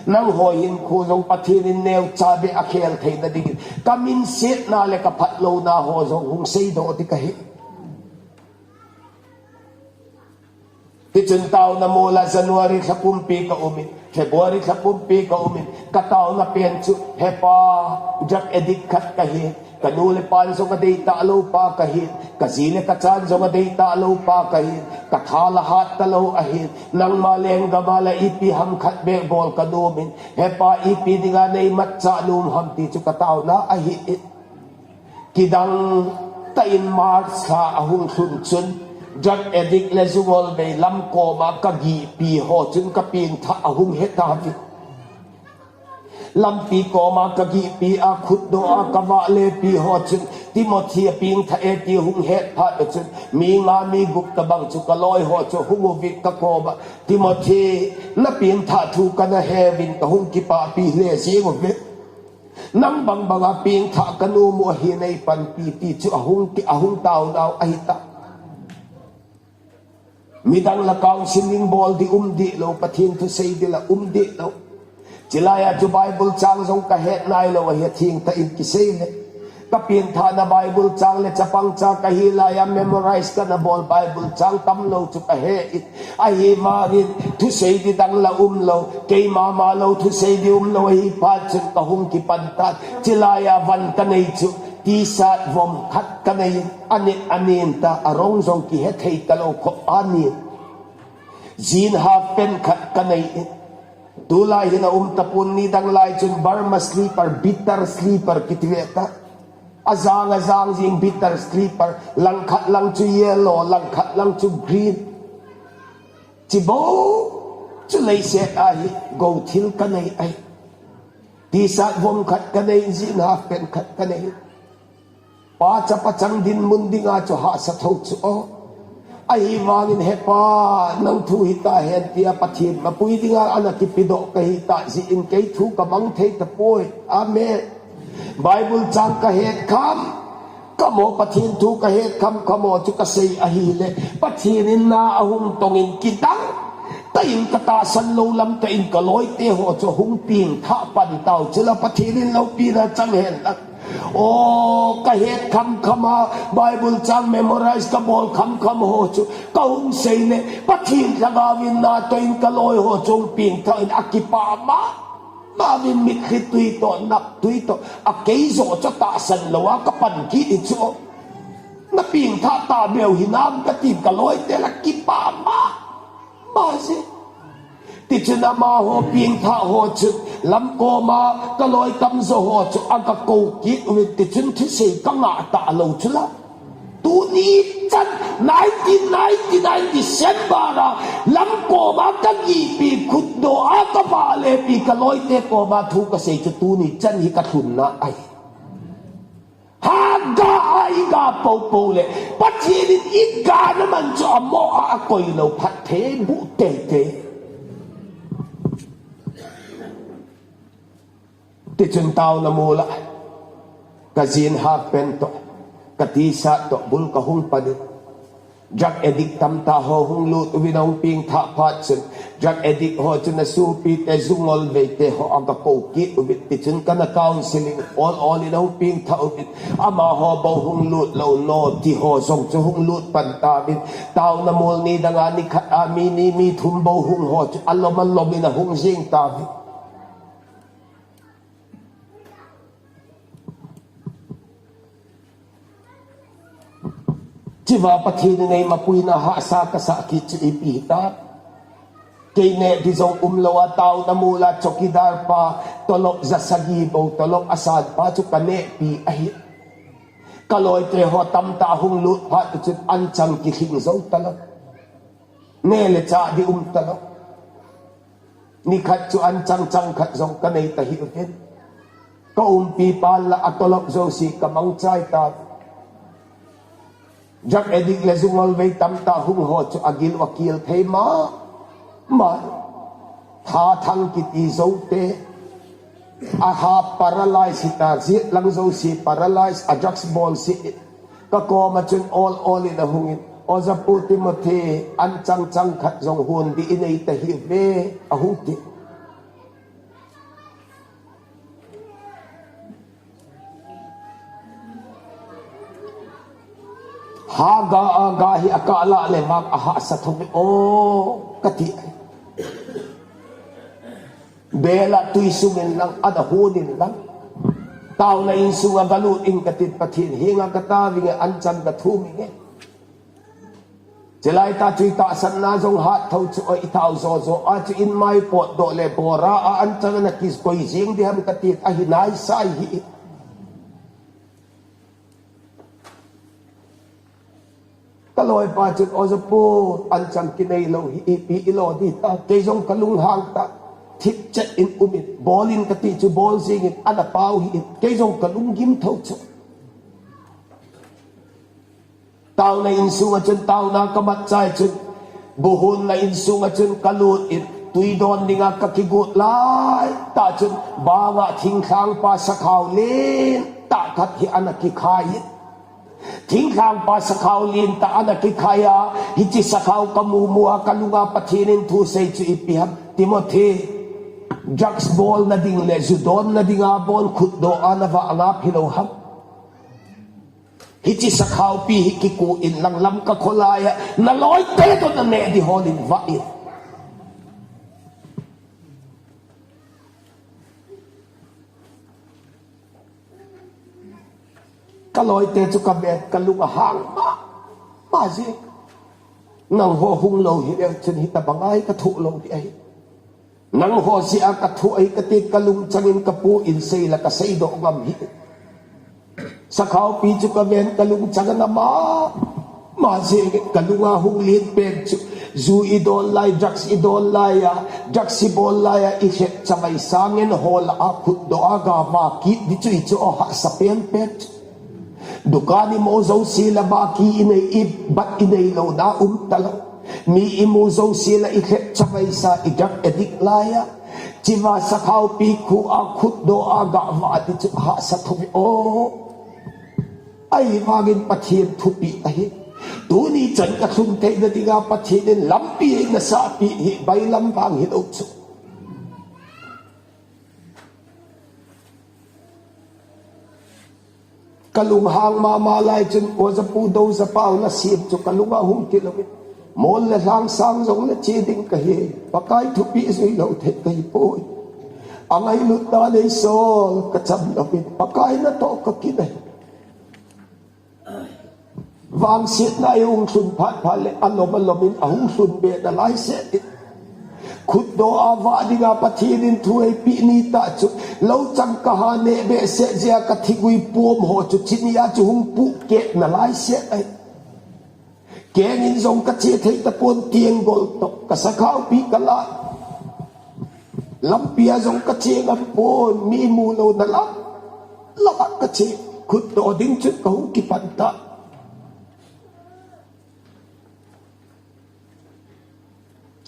nangho hinkho jong Pathen in neocha beh akhel theina dingin ka minsetna le ka phatlouna ho jong hung seidoh ding kahi. Tichun taona mola January lha pumpi ka umin, February lha pumpi ka umin, ka taona pen chu, He Pa, drug addict khat kahi, ka nu le pan jong adei talou pa kahi, ka ji le ka chan jong adei talou pa kahi, ka tha la hat talou ahi, nangma lenggam a la ipi ham khat beh bol ka nomin, He Pa, ipi dinga nei matchah nom ham ti chu ka taona ahi. Kidang tah in March lha ahung lhun chun, drug addict le ju ngolvei lam koma ka gihpi ho chun ka pengthah ahung he tauvin. Lampi koma ka gihpi a khutdoh a ka vale pi ho chun Timothy apengthah e ti hung het phat chun, mi nga mi gup tabang chu ka loi ho chu hung uvin ka koma, Timothy, na pengthah thu kana heuvin ka hung kipahpi le jeng uve. Nang bangbanga pengthah ka nom u ahi, nei panpi ti chu ahung, ahung taonau ahitai. Midang la counseling bol ding um deh lou, Pathen thusei ding la um deh lou. Chulai a chu Bible chang jong ka het nailou ahi, atheng tah in kisei le. Ka pengthahna Bible chang le chapang cha kahi lai a memorize kana bol Bible chang tamlou chu ka he in. Ahivangin thusei ding dang la umlou, keima ma lou thusei ding umlou ahi phat chun ka hung kipan tan. Chulai a van ka nei chu T-shirt vom khat ka nei in, anen anen ta, arong jong kihe thei talou khop anen. Jean half pant khat ka nei in. Tulai hin aum tapon, nidang lai chun Burma slipper, bitter slipper kiti ve ta. Ajang ajang jing bitter slipper, langkhat lang chu yellow, langkhat lang chu green. Chibou chu leiset a hi gou thil ka nei ahi. T-shirt vom khat ka nei, jean half pant khat ka nei. Pa chapa chang dinmun dinga chu hahsa thou chu o. Ahivangin He Pa, nang thu hita hen tia Pathen mapui dinga ana kipedoh ka hitah jeh in kei thu ka mang thei tapoi. Amen. Bible chang ka het kham kham o, Pathen thu ka het kham kham o chu ka sei ahile, Pathen in na ahung tongin kidang tah in ka tahsan lou lam tah in ka loite ho chu hung pengthah pan tau chula Pathen in loupina chang hen lang. O, ka het kham kham a, Bible chang memorize ka bol kham kham ho chu ka hung sei le, Pathen Lhagao in natoh in ka loi ho chu hung pengthah in akipah mama uvin, mitlhi tui toh, nap tui toh, akei joh chu tahsan lou a ka pan kit hi chu. Na pengthah tabeh u hinam katin ka loite la kipah mama jeh. Tichun amaho pengthah ho chun lamkoma ka loi tamjo ho chu aga kou kit uvin, tichun thusei ka ngah talou chula. Tuni chan nineteen ninety-nine December a lamkoma ka gihpi, khutdoh a ka vale pi, ka loite koma thu ka sei chu tuni chan hi ka lhunna ahi. Haga a Iga popo le Pathen in igana man chu amo a akoi lou phatthei bu teitei. Tichun taona mol a kajin half pant toh, ka T-shirt toh bul kahung pan in, drug addict tamtah ho hung lut uvin ahung pengthah phat chun, drug addict ho chun asopite, jungolveite ho aga kou kit uvin, tichun kana counselling ol ol in ahung pengthah uvin, amaho bou hung lut lou, naughty ho jong chu hung lut pan tauvin, taona mol ni dang a nikhat a mi ni mi thum bou hung ho chu alom alom in ahung jeng tauvin. Chuva Pathen in eimapuina hahsa kasah kit chu ipi hitam? Kei neh ding jong umlou a, taona mol a chowkidar pa tolop ja sagi bou tolop asan pa chu kanehpi ahi. Kaloite ho tamtah hung lut phat chun anchang kilhing jou talou. Neh le chah ding um talou. Nikhat chu anchang chang khat jong kanei tahih uvin. Ka umpi pan la atolop jouse kamangchai tan. Drug addict le jungolvei tamtah hung ho chu agil u akel thei mama. Tha thang kiti joute. A half paralyze hita, jetlang jouse paralyze, a drugs bol se. Ka koma chun ol ol in ahung in, Oja Pu Timothy, anchang chang khat jong hon ding inei tahih uve, ahung ti. Haga aga hi akah lah le vang ahahsa thou ve o, kati. Bel a tui sung in lang, ana hon in lang. Taona insung a galut in katin Pathen henga kataovin e, anchang kathum in e. Chulai tah chu itahsanna jong hat thou chu, oi, itao jo jo a chu in mai potdoh le bora a anchang ana kikoi jing ding ham katin, ahi naisai hi. Kaloipa chun, Oja Pu, anchang kinei lou hi ipi ilo ding ta, kei jong kalunghang ta, thipchet in um in, bol in kati chu bol jing in, ana pao hih in, kei jong kalunggim thou chu. Taona insung a chun, taona kamat chai chun, buhon la insung a chun kalut in, tui don dinga kakigot lai tah chun, banga thinglhang pa sakhao lentah khat hi ana kikhai in. Thinglhang pa sakhao lentah ana kikhai a, hiche sakhao kamu mu a kalunga Pathen in thu sei chu ipi ham, Timothy, drugs bolna ding le ju donna dinga bon khutdoh a navah angap hilou ham. Hiche sakhaopi hi kikou in lang Lamka kholai a, naloite toh naneh ding hol in vah in. Kaloite chu kavet, kalung ahang mama jeng. Nangho hung lou hileh chun hitabang a hi kathoh lou ding ahi. Nangho jeh a kathoh ahi kati kalungchang in kapu in sei la kaseidoh ngam hih. Sakhaopi chu kaven kalungchang ana mama jeng in kalunga hung len pen chu. Ju idon lai, drugs idon lai a, drugs ibol lai a, ilhep chavai sangen ho lah a khutdoh a gavah kit ding chu hichu ahahsa penpen chu. Dukan imu jouse la vaki inei, ibat inei louna um talou. Mi imu jouse la ilhep chavai sa, idrug addict lai a. Chuva sakhaopi khu a khutdoh a gavah ding chu ahahsa thou ve o. Ahivangin Pathen thupeh ahi. Tuni chan kalhun theina dinga Pathen in lampi eina sahpeh hi bailam vang hilou chu. Kalunghang mama lai chun, Oja Pu Doujapao nasem chu kalunga hung tilou in. Mol le lhang sang jong le che ding kahi. Pakai thupeh jui lou thei kahipoi. Angailutna neisol kacham lou in. Pakai natoh kakinai. Vangsetna eihung lhun phat phat le alom alom in ahung lhun be nalai seh in. Khutdoh a vah dinga Pathen in thu eipeh nitah chu, lou chang kaha neh behseh jeh a kathingui pom ho chu chuni a chu hung puhkeh nalai seh ahi. Keng in jong kache thei tapon, tienggol toh kasakhaopi kalah. Lampi a jong kache ngam pon, mi mu louna lam, lam a kache. Khutdoh ding chun kahung kipan ta.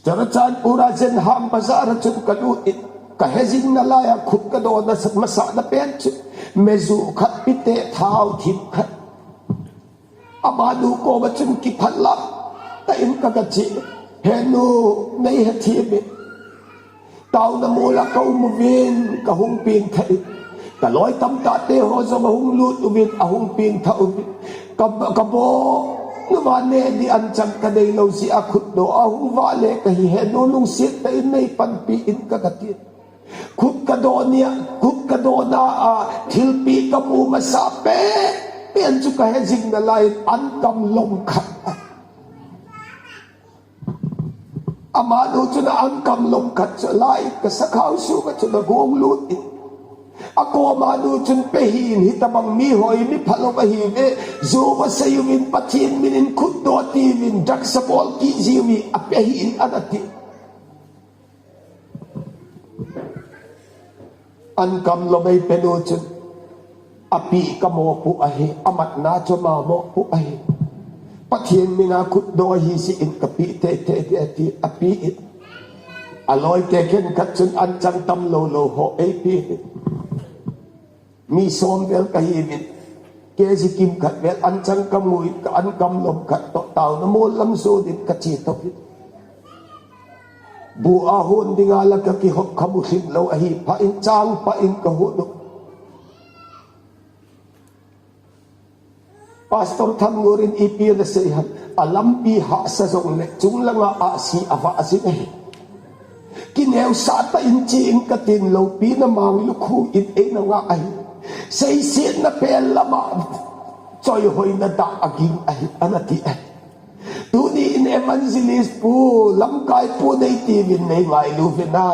Churachandpur a Zenham Bazar a chun kalut in, kahejing nalai a khut kadoh na masana pen chu meju khat pite thao thim khat. Amanu koma chun kiphalam tah in kagache. He nu, nei hethem in. Taona mol a kaum uvin, kahung pengthah in. Kaloi tamtah te ho jong ahung lut uvin, ahung pengthah uvin. Ka, kabol uva neh ding anchang kanei lou jeh a khutdoh ahung vale kahi, he nu lungset tah in nei panpi in kagati. Khut kadoh nia, khut kadoh na a, thilpeh kamu masa pen, pen chu kahejing nalai in ankam lom khat. Amanu chun ankam lom khat chu lai kasakhao sunga chun agong lut in. Akoma nu chun pe hih in, hitobang mi hoi mi phalou ahiuve, jou asei uvin, Pathen min in khutdoh tiuvin, drugs abol kit jiuvin, ape hih in ana ti. Ankam lom eipe nu chun, apeh kamopoh ahi, amatna chu ama mopoh ahi. Pathen mina khutdoh ahi jeh in kapeh teitei ding ati, apeh in. Aloite khenkhat chun anchang tamlou lou ho eipeh in. Mi som vel kahiuvin, kg kimkhat vel anchang kamu in, ka ankam lom khat toh taona mol lam jon in kache toh in. Bu a hon dinga la kakihop kamu lhim lou ahi phat in, changpah in kahon u. Pastor Thangngur in ipi anasei ham, alampi hahsa jongle chunglanga ahsi avah jing ahi. Kineosah tah in che in katin, loupina mang lukhu in eina ngah ahi. Seisetna pen lama choihoina dah aging ahi, ana ti ahi. Tuni in evangelist pu, lamkai pu nei tiuvin nei ngailu uvin a.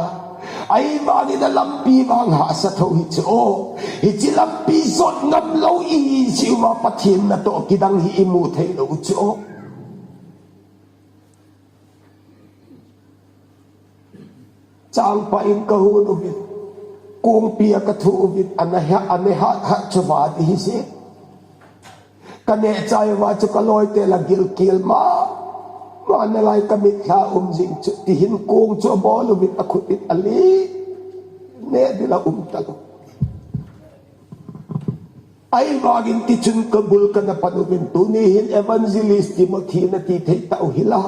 Ahivangin alampi vang hahsa tho hiche o. Hiche lampi jot ngam lou ihi jeh uva Pathen natoh kidang hi imu thei lou chu o. Changpah in kahon uvin, kongpi a kathu uvin, ana he, ana hat hat chu vadi hije. Kaneh chai uva chu kaloite la gilkel ma, ma nalai kamit'a um jing chu, tihin kong chu abol uvin akhut in ale, neh ding la um talou. Ahivangin tichun kabul kana pan uvin, tuni hin Evangelist Timothy nati thei tau hila.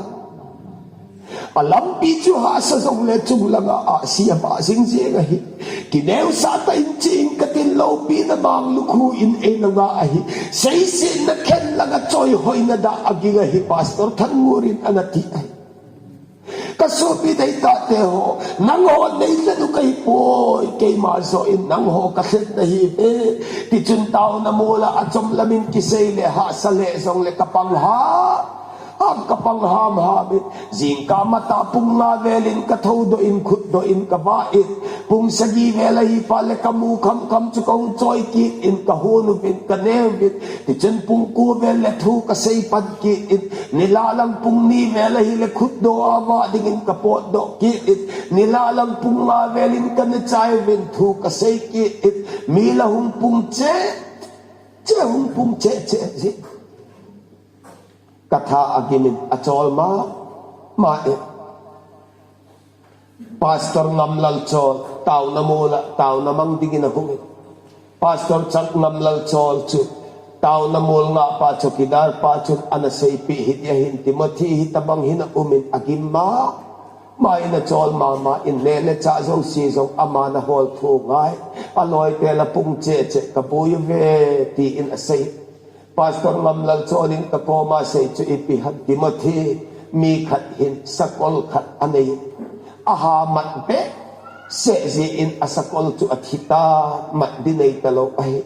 Alampi chu hahsa jongle chunglanga ahsi avah jing jing ahi. Kineosah tah in che in katin, loupina mang lukhu in eina ngah ahi. Seisetna khen langa choihoina dah aging ahi, Pastor Thangngur in ana ti ahi. Kasopi deitah teho, nangho neilhen u kahipoi, keima joh in nangho kalhen nahiuve. Tichun taona mol a achom lam in kisei le hahsa le jongle kapang ham, ham kapang hamham in. Jingkah matah pung nga vel in kathoudoh in, khutdoh in kavah in. Pung sagi vel ahi phat le kamu khamkham chu kahung choi kit in, kahon uvin, kaneh uvin. Tichun pung ko vel le thu kasei pan kit in. Nilhah lang pung ni vel ahile khutdoh a vah dingin kapotdoh kit in. Nilhah lang pung nga vel in kaneh chai uvin, thu kasei kit in. Mi la hung pung cheh cheh, hung pung cheh cheh jin. Katha agim in, achol mama in. Pastor Ngamlalchol, taona mol a, taona mang dingin ahung in. Pastor Chak Ngamlalchol chu, taona mol ngah pa, chowkidar pa chun ana seipeh hiti ahin, Timothy hitobang hin aum in agim mama in, achol mama in, neh le chah jouse jong aman ahol thou ngai. Aloite la pung cheh cheh kaboi uve, tin asei. Pastor Ngamlalchol in kakoma asei chu ipi ham, Timothy, mi khat hin sakol khat anei. Aha mat behseh jeh in asakol chu athi tan, mat ding nei talou ahi.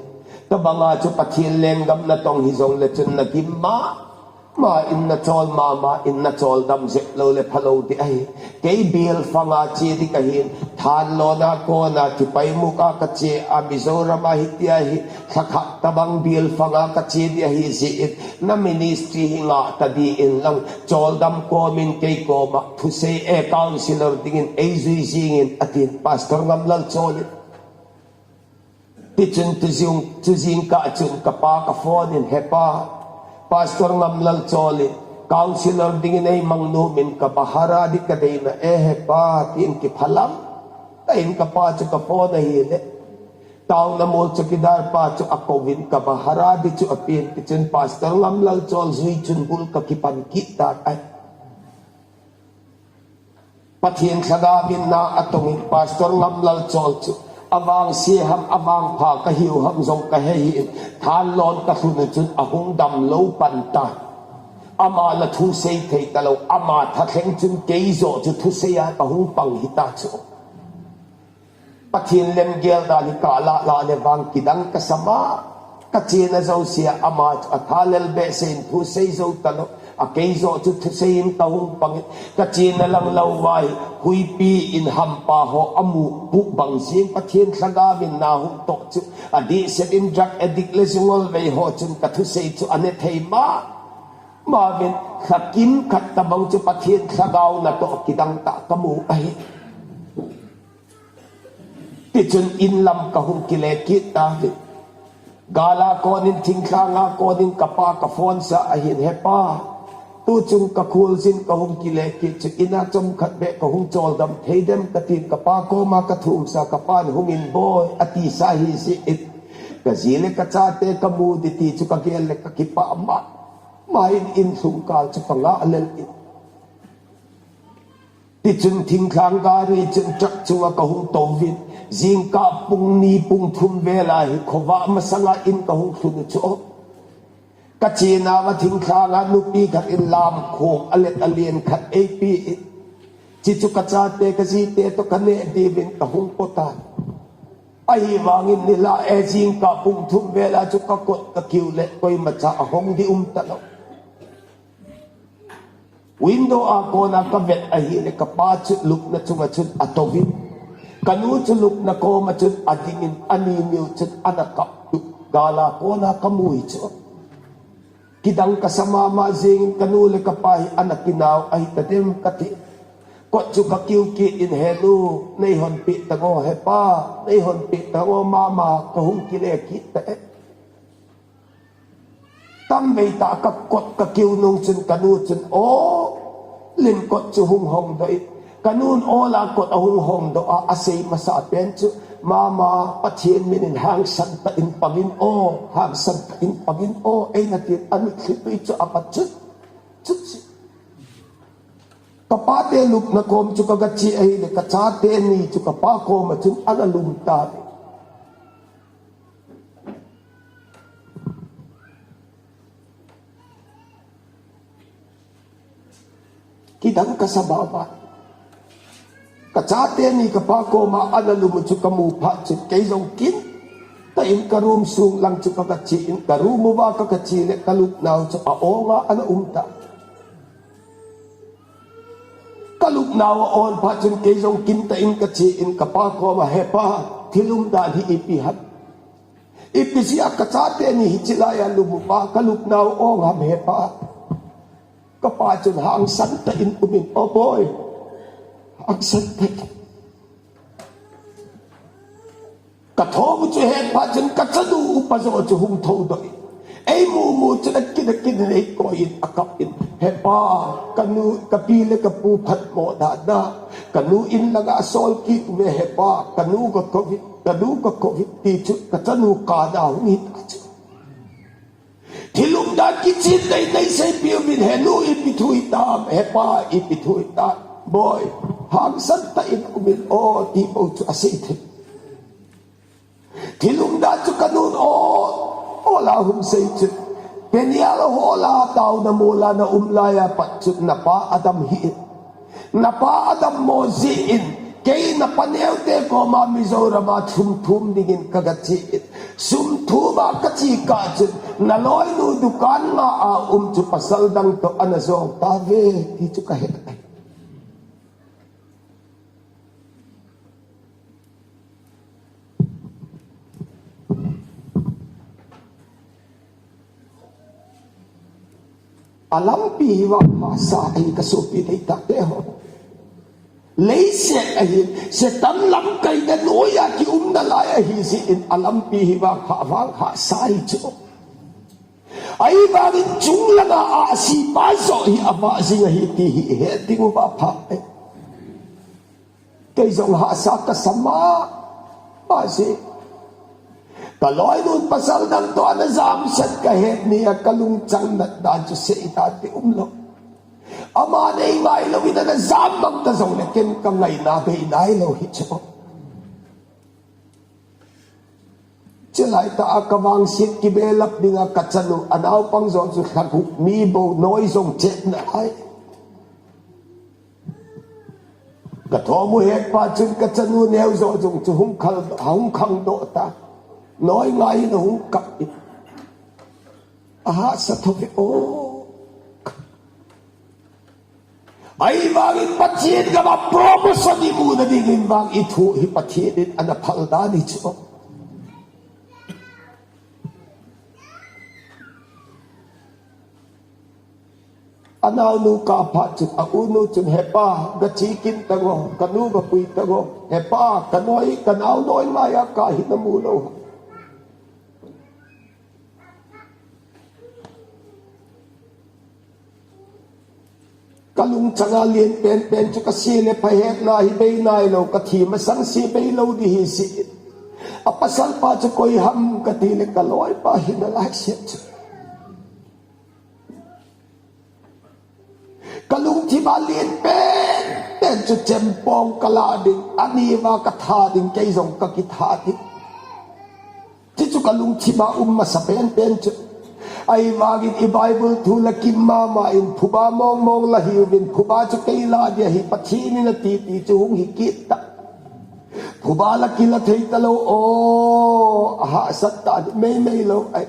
Tobanga chu Pathen lenggam natong hijongle chun nagim mama in, nachol mama in, nachol dam jep lou le phalou ding ahi. Kei Bilfang a che ding kahin, Thanlon a kona Tipaimukh a kache a, Mizoram a hitia hi, lhakhat tobang Bilfang a kache ding ahi jeh in, na ministry hi ngah ta ding in lang, choldam kom in kei koma thusei, eh, counselor dingin eijui jing in, atin Pastor Ngamlalchol in. Tichun tujing, tujing kah chun kapa ka phone in, "Hepa, Pastor Ngamlal Chol in, counselor dingin eimang nom in, ka bahara di ka deina e hepa," tin kiphalam. Ka in kapa chu ka phone ahile, taona mol chowkidar pa chu akouvin, ka bahara di chu apen, tichun Pastor Ngamlal Chol jui chun bul ka kipan kit tan ahi. Pathen lhagao in na atongin Pastor Ngamlal Chol chu avangse ham, avangpha kahiu ham jong kahei hih in, thanlon kalhun u chun ahung damlou pan tan. Ama la thusei thei talou, ama thalheng chun keijoh chu thusei a kahung pang hita chu. Pathen lemgel dan hi kalah lah le vang kidang kasa mama. Ka chena jousea ama chu athalel behseh in thusei jou talou, akeijoh chu thusei in kahung pang in, ka chena lang louva hi huipi in hampa ho amu pu bang jing Pathen lhagao in na hung toh chu, adehset in drug addict le jingol vei ho chun ka thusei chu ane thei mama uvin, lha kimkhat tabang chu Pathen lhagao natoh kidang tah kamu ahi. Tichun in lam kahung kile kit tan. Gal a konin, thinglhang a konin kapa ka phone sa ahin, "Hepa, tuchung ka kholjin kahung kile kit chu, in a chomkhat beh kahung choldam thei dem?" katin, kapa koma kathum sa, kapan, "Hungin boi," atisa hi jeh in, ka ji le ka chate kamu ding ti chu kagel le kakipah mama in, in lhung kal chu kangah lel in. Tichun thinglhang gari chun truck chunga kahung touvin, jingkah pung ni pung thum vel a hi khovah masanga in kahung lhun u chu, ka chenauva thinglhang a nupi khat in lamkhom alet alen khat eipe in, chuchu ka chate ka jite toh kaneh diuvin kahung po tan. Ahivangin nilhah e, jingkah pung thum vel a chu kakot kakiu le koimacha ahong ding um talou. Window a kona kavet ahile kapa chu lupna chunga chun atouvin, kanu chu lupna koma chun adingin, ani niu chun ana kap tu, gal a kona kamu hi chu. Kidang kasa mama jengin, kanu le kapa hi ana kinau ahitadem kati. Kot chu kakiu kit in, "He nu, neihonpeh tan o, hepa, neihonpeh tan o mama, kahung kile kit ta e." Tamvei tah kakot kakiu nung chun kanu chun, o, len kot chu hung hongdoh in, kanun o la kot ahung hongdoh a, asei masa pen chu, "Mama, Pathen min in hangsan tah in pangin o, hangsan tah in pangin o," eina tin, amitlhi tui chu apat chun, chun si. Kapate lupna kom chu kagache ahile, kachate ni chu kapa koma chun ana lum tan. Kidang kasa mama. Kachate ni kapa koma ana lum u chu kamu phat chun, kei jong kintah in ka room sung lang chu kagache in, ka room uva kagache le kalupnau chu a-ong a ana um tan. Kalupnau a-on phat chun kei jong kintah in kache in, kapa koma, "Hepa, thil umdan hi ipi ham? Ipi jeh a kachate ni hiche laiya lum uva kalupnau ong ham hepa?" Kapa chun, "Hangsan tah in um in o boi, hangsan tah in." Kathou u chu ahet phat chun kachanu upa joh chu hung thoudoh in, eimu mu chun akin akin in eikoi in akap in, "Hepa, kanu, kapi le kapu phatmo dan a kanu in langa asol kit uve hepa, kanu gakouvin, kanu gakouvin," ti chu kachanu kana hung hita chu. Thil umdan kichen tah in neiseipeh uvin, "He nu, ipi thu hitam, hepa, ipi thu hitam, boi, hangsan tah in um in o," ti bou chu asei thei. Thil umdan chu kanun o, o la hung sei chu, Peniel ho la taona mol a na um laiya pat chun napa adam hih in. Napa adammo jeh in, kei napa neote koma Mizoram a thum thum dingin kagache in. Sum thum a kache kah chun, naloinu dukan nga a um chu pasal dang toh ana jong tauve, ti chu kahet. Alampi hi vang masa ahi kasopi deitahte ho. Leiset ahin, Satan lamkaina noiya kiumna lai ahi jeh in alampi hi vang hah vang hahsa ahi chu. Ahivangin chunglanga ahsi pa joh hi avah jing ahi ti hi ihet diu va pha e. Kei jong hahsa kasa mama jeh. Kaloinun pasal dang toh ana jamsat kahet nia kalungchang natna chu seida ti umlou. Aman eingai louvin ana jam mang ta jongle ken kangaina bei nailou hi chu. Chulai tah a kavangset kibelap dinga kachanu anaopang joh chu lha gup mi bou noi jong chetna ahi. Kathom u hetpa chun kachanu neo joh jong chu hung khal, hung khangdoh ta. Noi ngai in ahung kap in. Ahahsa thou ve o. Ahivangin Pathen gam a promotion imu nadingin vang ithu hi Pathen in ana phal dan ahi chu. Anaonu kap phat chun aunu chun, hepa, gache kit tan o, kanu gapui tan o, hepa, kanoi, kanao noi ngaiya kahi namu lou. Kalungchanga len penpen chu kase le pha hetna hi bei nailou, kathi masang se beilou ding hi jeh in. Apasal pa chu koi ham katile kaloipa hi nalai set chu. Kalungthim a len penpen chu chempong kalah ding, aniva katha ding, kei jong kakitha ding. Chuchu kalungthim a um masa penpen chu. Ahivangin i Bible thu la kim mama in phuba mongmong la hiuvin, phuba chu kei lah ding ahi Pathen in ati ti chu hung hi kit ta. Phuba la kila thei talou o, ahahsat ta meimei lou ahi.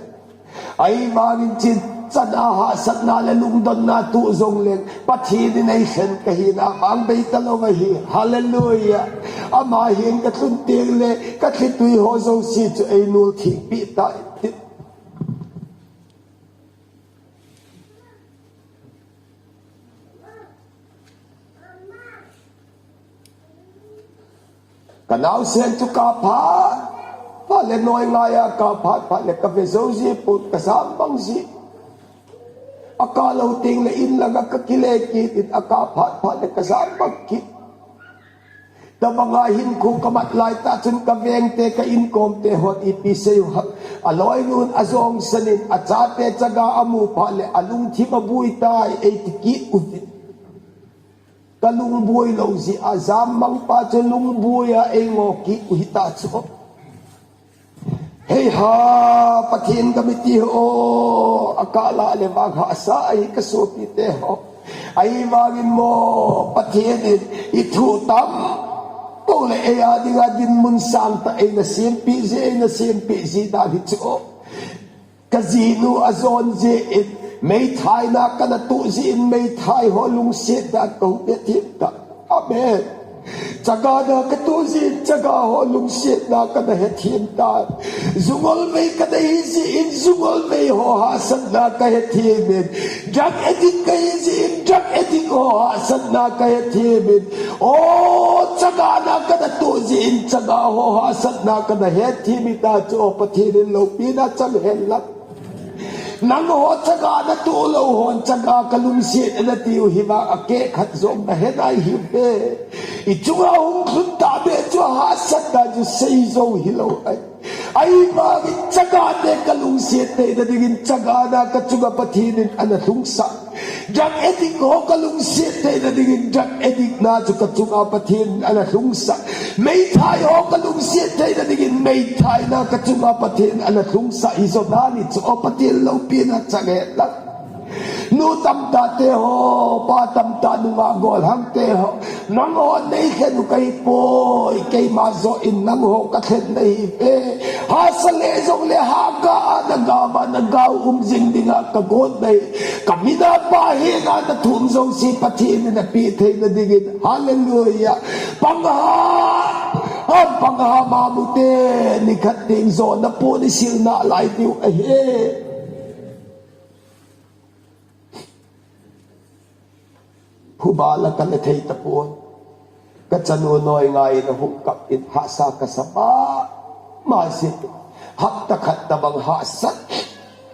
Ahivangin chuchan a hahsatna le lungdonna tuh jongleng Pathen in eilhen kahina vang bei talou ahi. Hallelujah. Ama heng kalhun tengle kathitui ho jouse chu einul thengpeh tai. Kanaosen chu kap phat phat le noi ngaiya kap phat phat le kave jou ji pon kajam bang ji. Akap lou tengle in langa kakile kit in akap phat phat le kajam bang kit. Tabanga hinkho kamat laitah chun kavengte ka inkomte hon ipi sei u ham. Aloinun ajongsan in achate chaga amu phat le alungthim abuitai eiti kit uvin. Kalung buai lou jeh a jammang pa chu lungbuai a eingo kit u hita chu. Hei ha, Pathen gam iti ho, akap lah le vang hahsa ahi kasopite ho. Ahivangin mo, Pathen in ithu tam pou le eia dinga dinmun sangtah eina sempeh ji, eina sempeh ji dan hi chu. Kajinu ajon jeh in, meithaina kana toh jeh in, meithai ho lungset dan kahung hethem tai. Amen. Chagana katoh jeh in, chaga ho lungsetna kana hethem tai. Jungolvei kana hi jeh in, jungolvei ho hahsatna kahethem in. Drug addict kahi jeh in, drug addict ho hahsatna kahethem in. O, chagana kana toh jeh in, chaga ho hahsatna kana hethem in ta chu, o Pathen in loupina chang hen lang. Nangho chaga natoh lou hon chaga kalungset e natiu hi vang akeh khat jong nahe nai hiuve. Ichunga hung lhun tahbeh chu ahahsatna chu seijou hilou ahi. Ahivangin chagate kalungset theina dingin chagana kachunga Pathen in ana lhungsah. Drug addict ho kalungset theina dingin drug addict na chu kachunga Pathen in ana lhungsah. Meithai ho kalungset theina dingin meithaina kachunga Pathen in ana lhungsah. Hijo dan hi chu, o Pathen loupina chang hen lang. Nu tamtahte ho, pa tamtah nungah golhangte ho, nangho neilhen u kahipoi, keima joh in nangho kalhen nahiuve. Hahsa le jongle hahga a nagao a nagao um jing dinga kagot nahi. Kamin a pa henga nathum jouse Pathen in napeh theina dingin. Hallelujah. Pangha, am pangha mamute, nikhat teng jona pon isil nalai diu ahi. Phuba la kana thei tapon. Kachanu noi ngai in ahung kap in hahsa kasa mama jin. Hapta khat tabang hahsat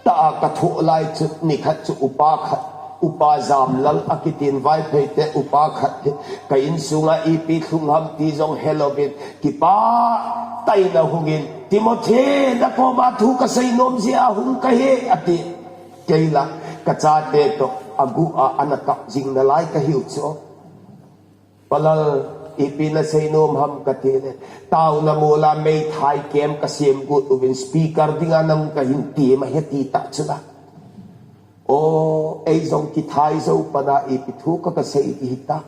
tah a kathoh lai chun nikhat chu upa khat, Upa Jamlal akitin Vaiphei te upa khat hi ka insunga ipi lhung ham ti jong helouvin kipah tah in ahungin, "Timothy, nakoma thu kasei nom jeh a hung kahi," ati. Kei la kachate toh aguh a ana kap jing nalai kahiu chu. "Palal, ipi nasei nom ham?" kati le, "Taona mol a meithai kem kasem got uvin speaker dinga nang kahin tem ahi," ati tah chu la. O, ei jong kithai jou pana ipi thu ka kasei ding hitam.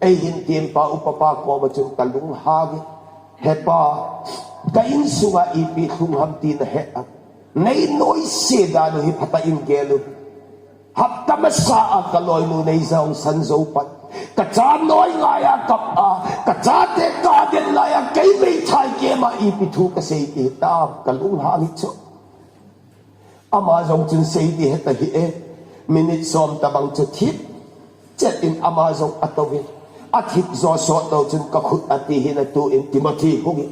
Eihin tempa upapa koma chun kalunghang in, "Hepa, ka insunga ipi lhung ham ti nahe am? Nei noise dan u hi phatah in gel un. Hapta masa a kaloinu nei jong san jou pan, kacha noi ngai a kap a, kachate kaden lai a kei meithai kem a ipi thu kasei ding hitam, kalunghang hi chu." Ama jong chun sei ding heta hih e. Minute som tabang chu thip chet in ama jong atouvin, athip jo sot lou chun kakhut ati hin atuh in, "Timothy, hungin.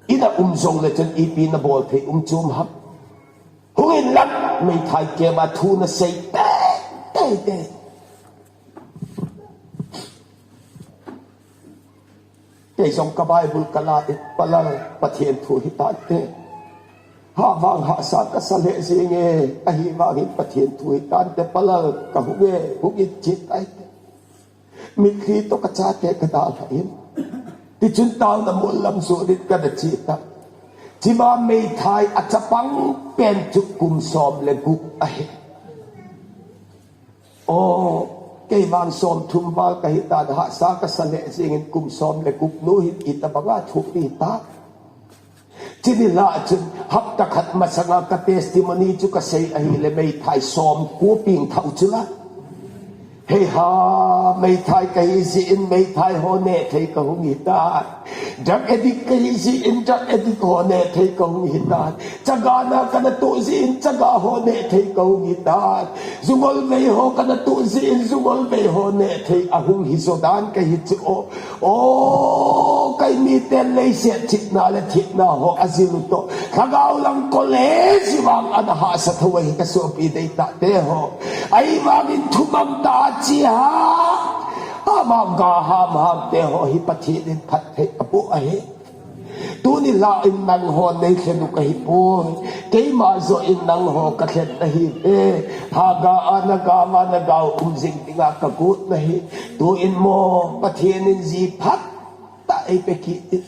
Ina um jongle chun ipi nabol thei um chom ham? Hungin lang, meithai kem a thu nasei tei tei tei." Kei jong ka Bible kala in, "Palal, Pathen thu hitante. Hah vang hahsa kasa lheh jenge, ahivangin Pathen thu hitante, Palal, kahung e, hungin," chi tai te. Mitlhi toh kachate kadalhan, tichun taona mol lam joh ding kana che ta. Chima meithai achapang pen chu kum som le gup ahi. O, kei vang som thum val kahi tan, hahsa kasa lheh jengin kum som le gup nu hin itabanga thupi ta. Chuni lah chun hapta khat masanga ka testimony chu kasei ahile meithai som ko peng thah u chu la. Hei ha, meithai kahi jeh in meithai ho neh thei kahung hitan. Drug addict kahi jeh in drug addict ho neh thei kahung hitan. Chaga na kana toh jeh in chaga ho neh thei kahung hitan. Jungol vei ho kana toh jeh in jungol vei ho neh thei ahung hi jo dan kahi chu o. O, kei miten leiset thina le thina ho ajil u toh, lhagao lang college vang ana hahsa thou ahi ka sopi deitah te ho. Ahivangin thumang ta chi ha. Ama ga ham ham te ho hi Pathen in phatthei aboh ahi. Tuni lah in nangho nei lhen u kahi poi. Keima joh in nangho ka lhen nahi e. Hagar a na ga, va na ga u um jing dinga ka got nahi. Tuin mo Pathen in ji phat tah eipe kit in.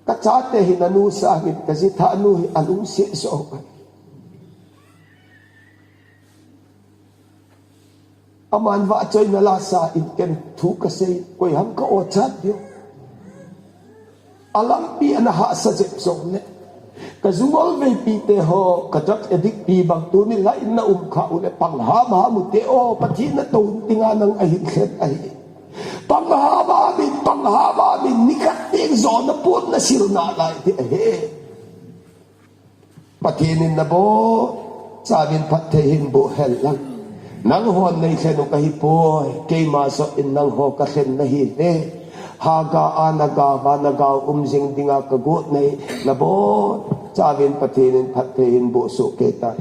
Ka chate hi na nu sangin ka ji thah nu hi alungset jo. Aman vahchoina la sa in ken thu kasei, koi ham ka o chat diu. Alampi ana hahsa jep jongle, ka jungol veipi te ho, ka drug addict pi bang tuni lah in na um kha u le pang ham ham u te o, Pathen na tou dinga nang ahin lhen ahi. Pang ham ham in, pang ham ham in, nikhat teng jo na pon na sil nalai ti ahi. Pathen in nabonchauvin phatthei hin boh hen lang. Nanghon nei lhen u kahi poi, keima joh in nangho ka lhen nahi e. Hagar a na ga, va na ga u um jing dinga ka got nahi. Nabonchauvin Pathen in phatthei hin boh soh kei ta.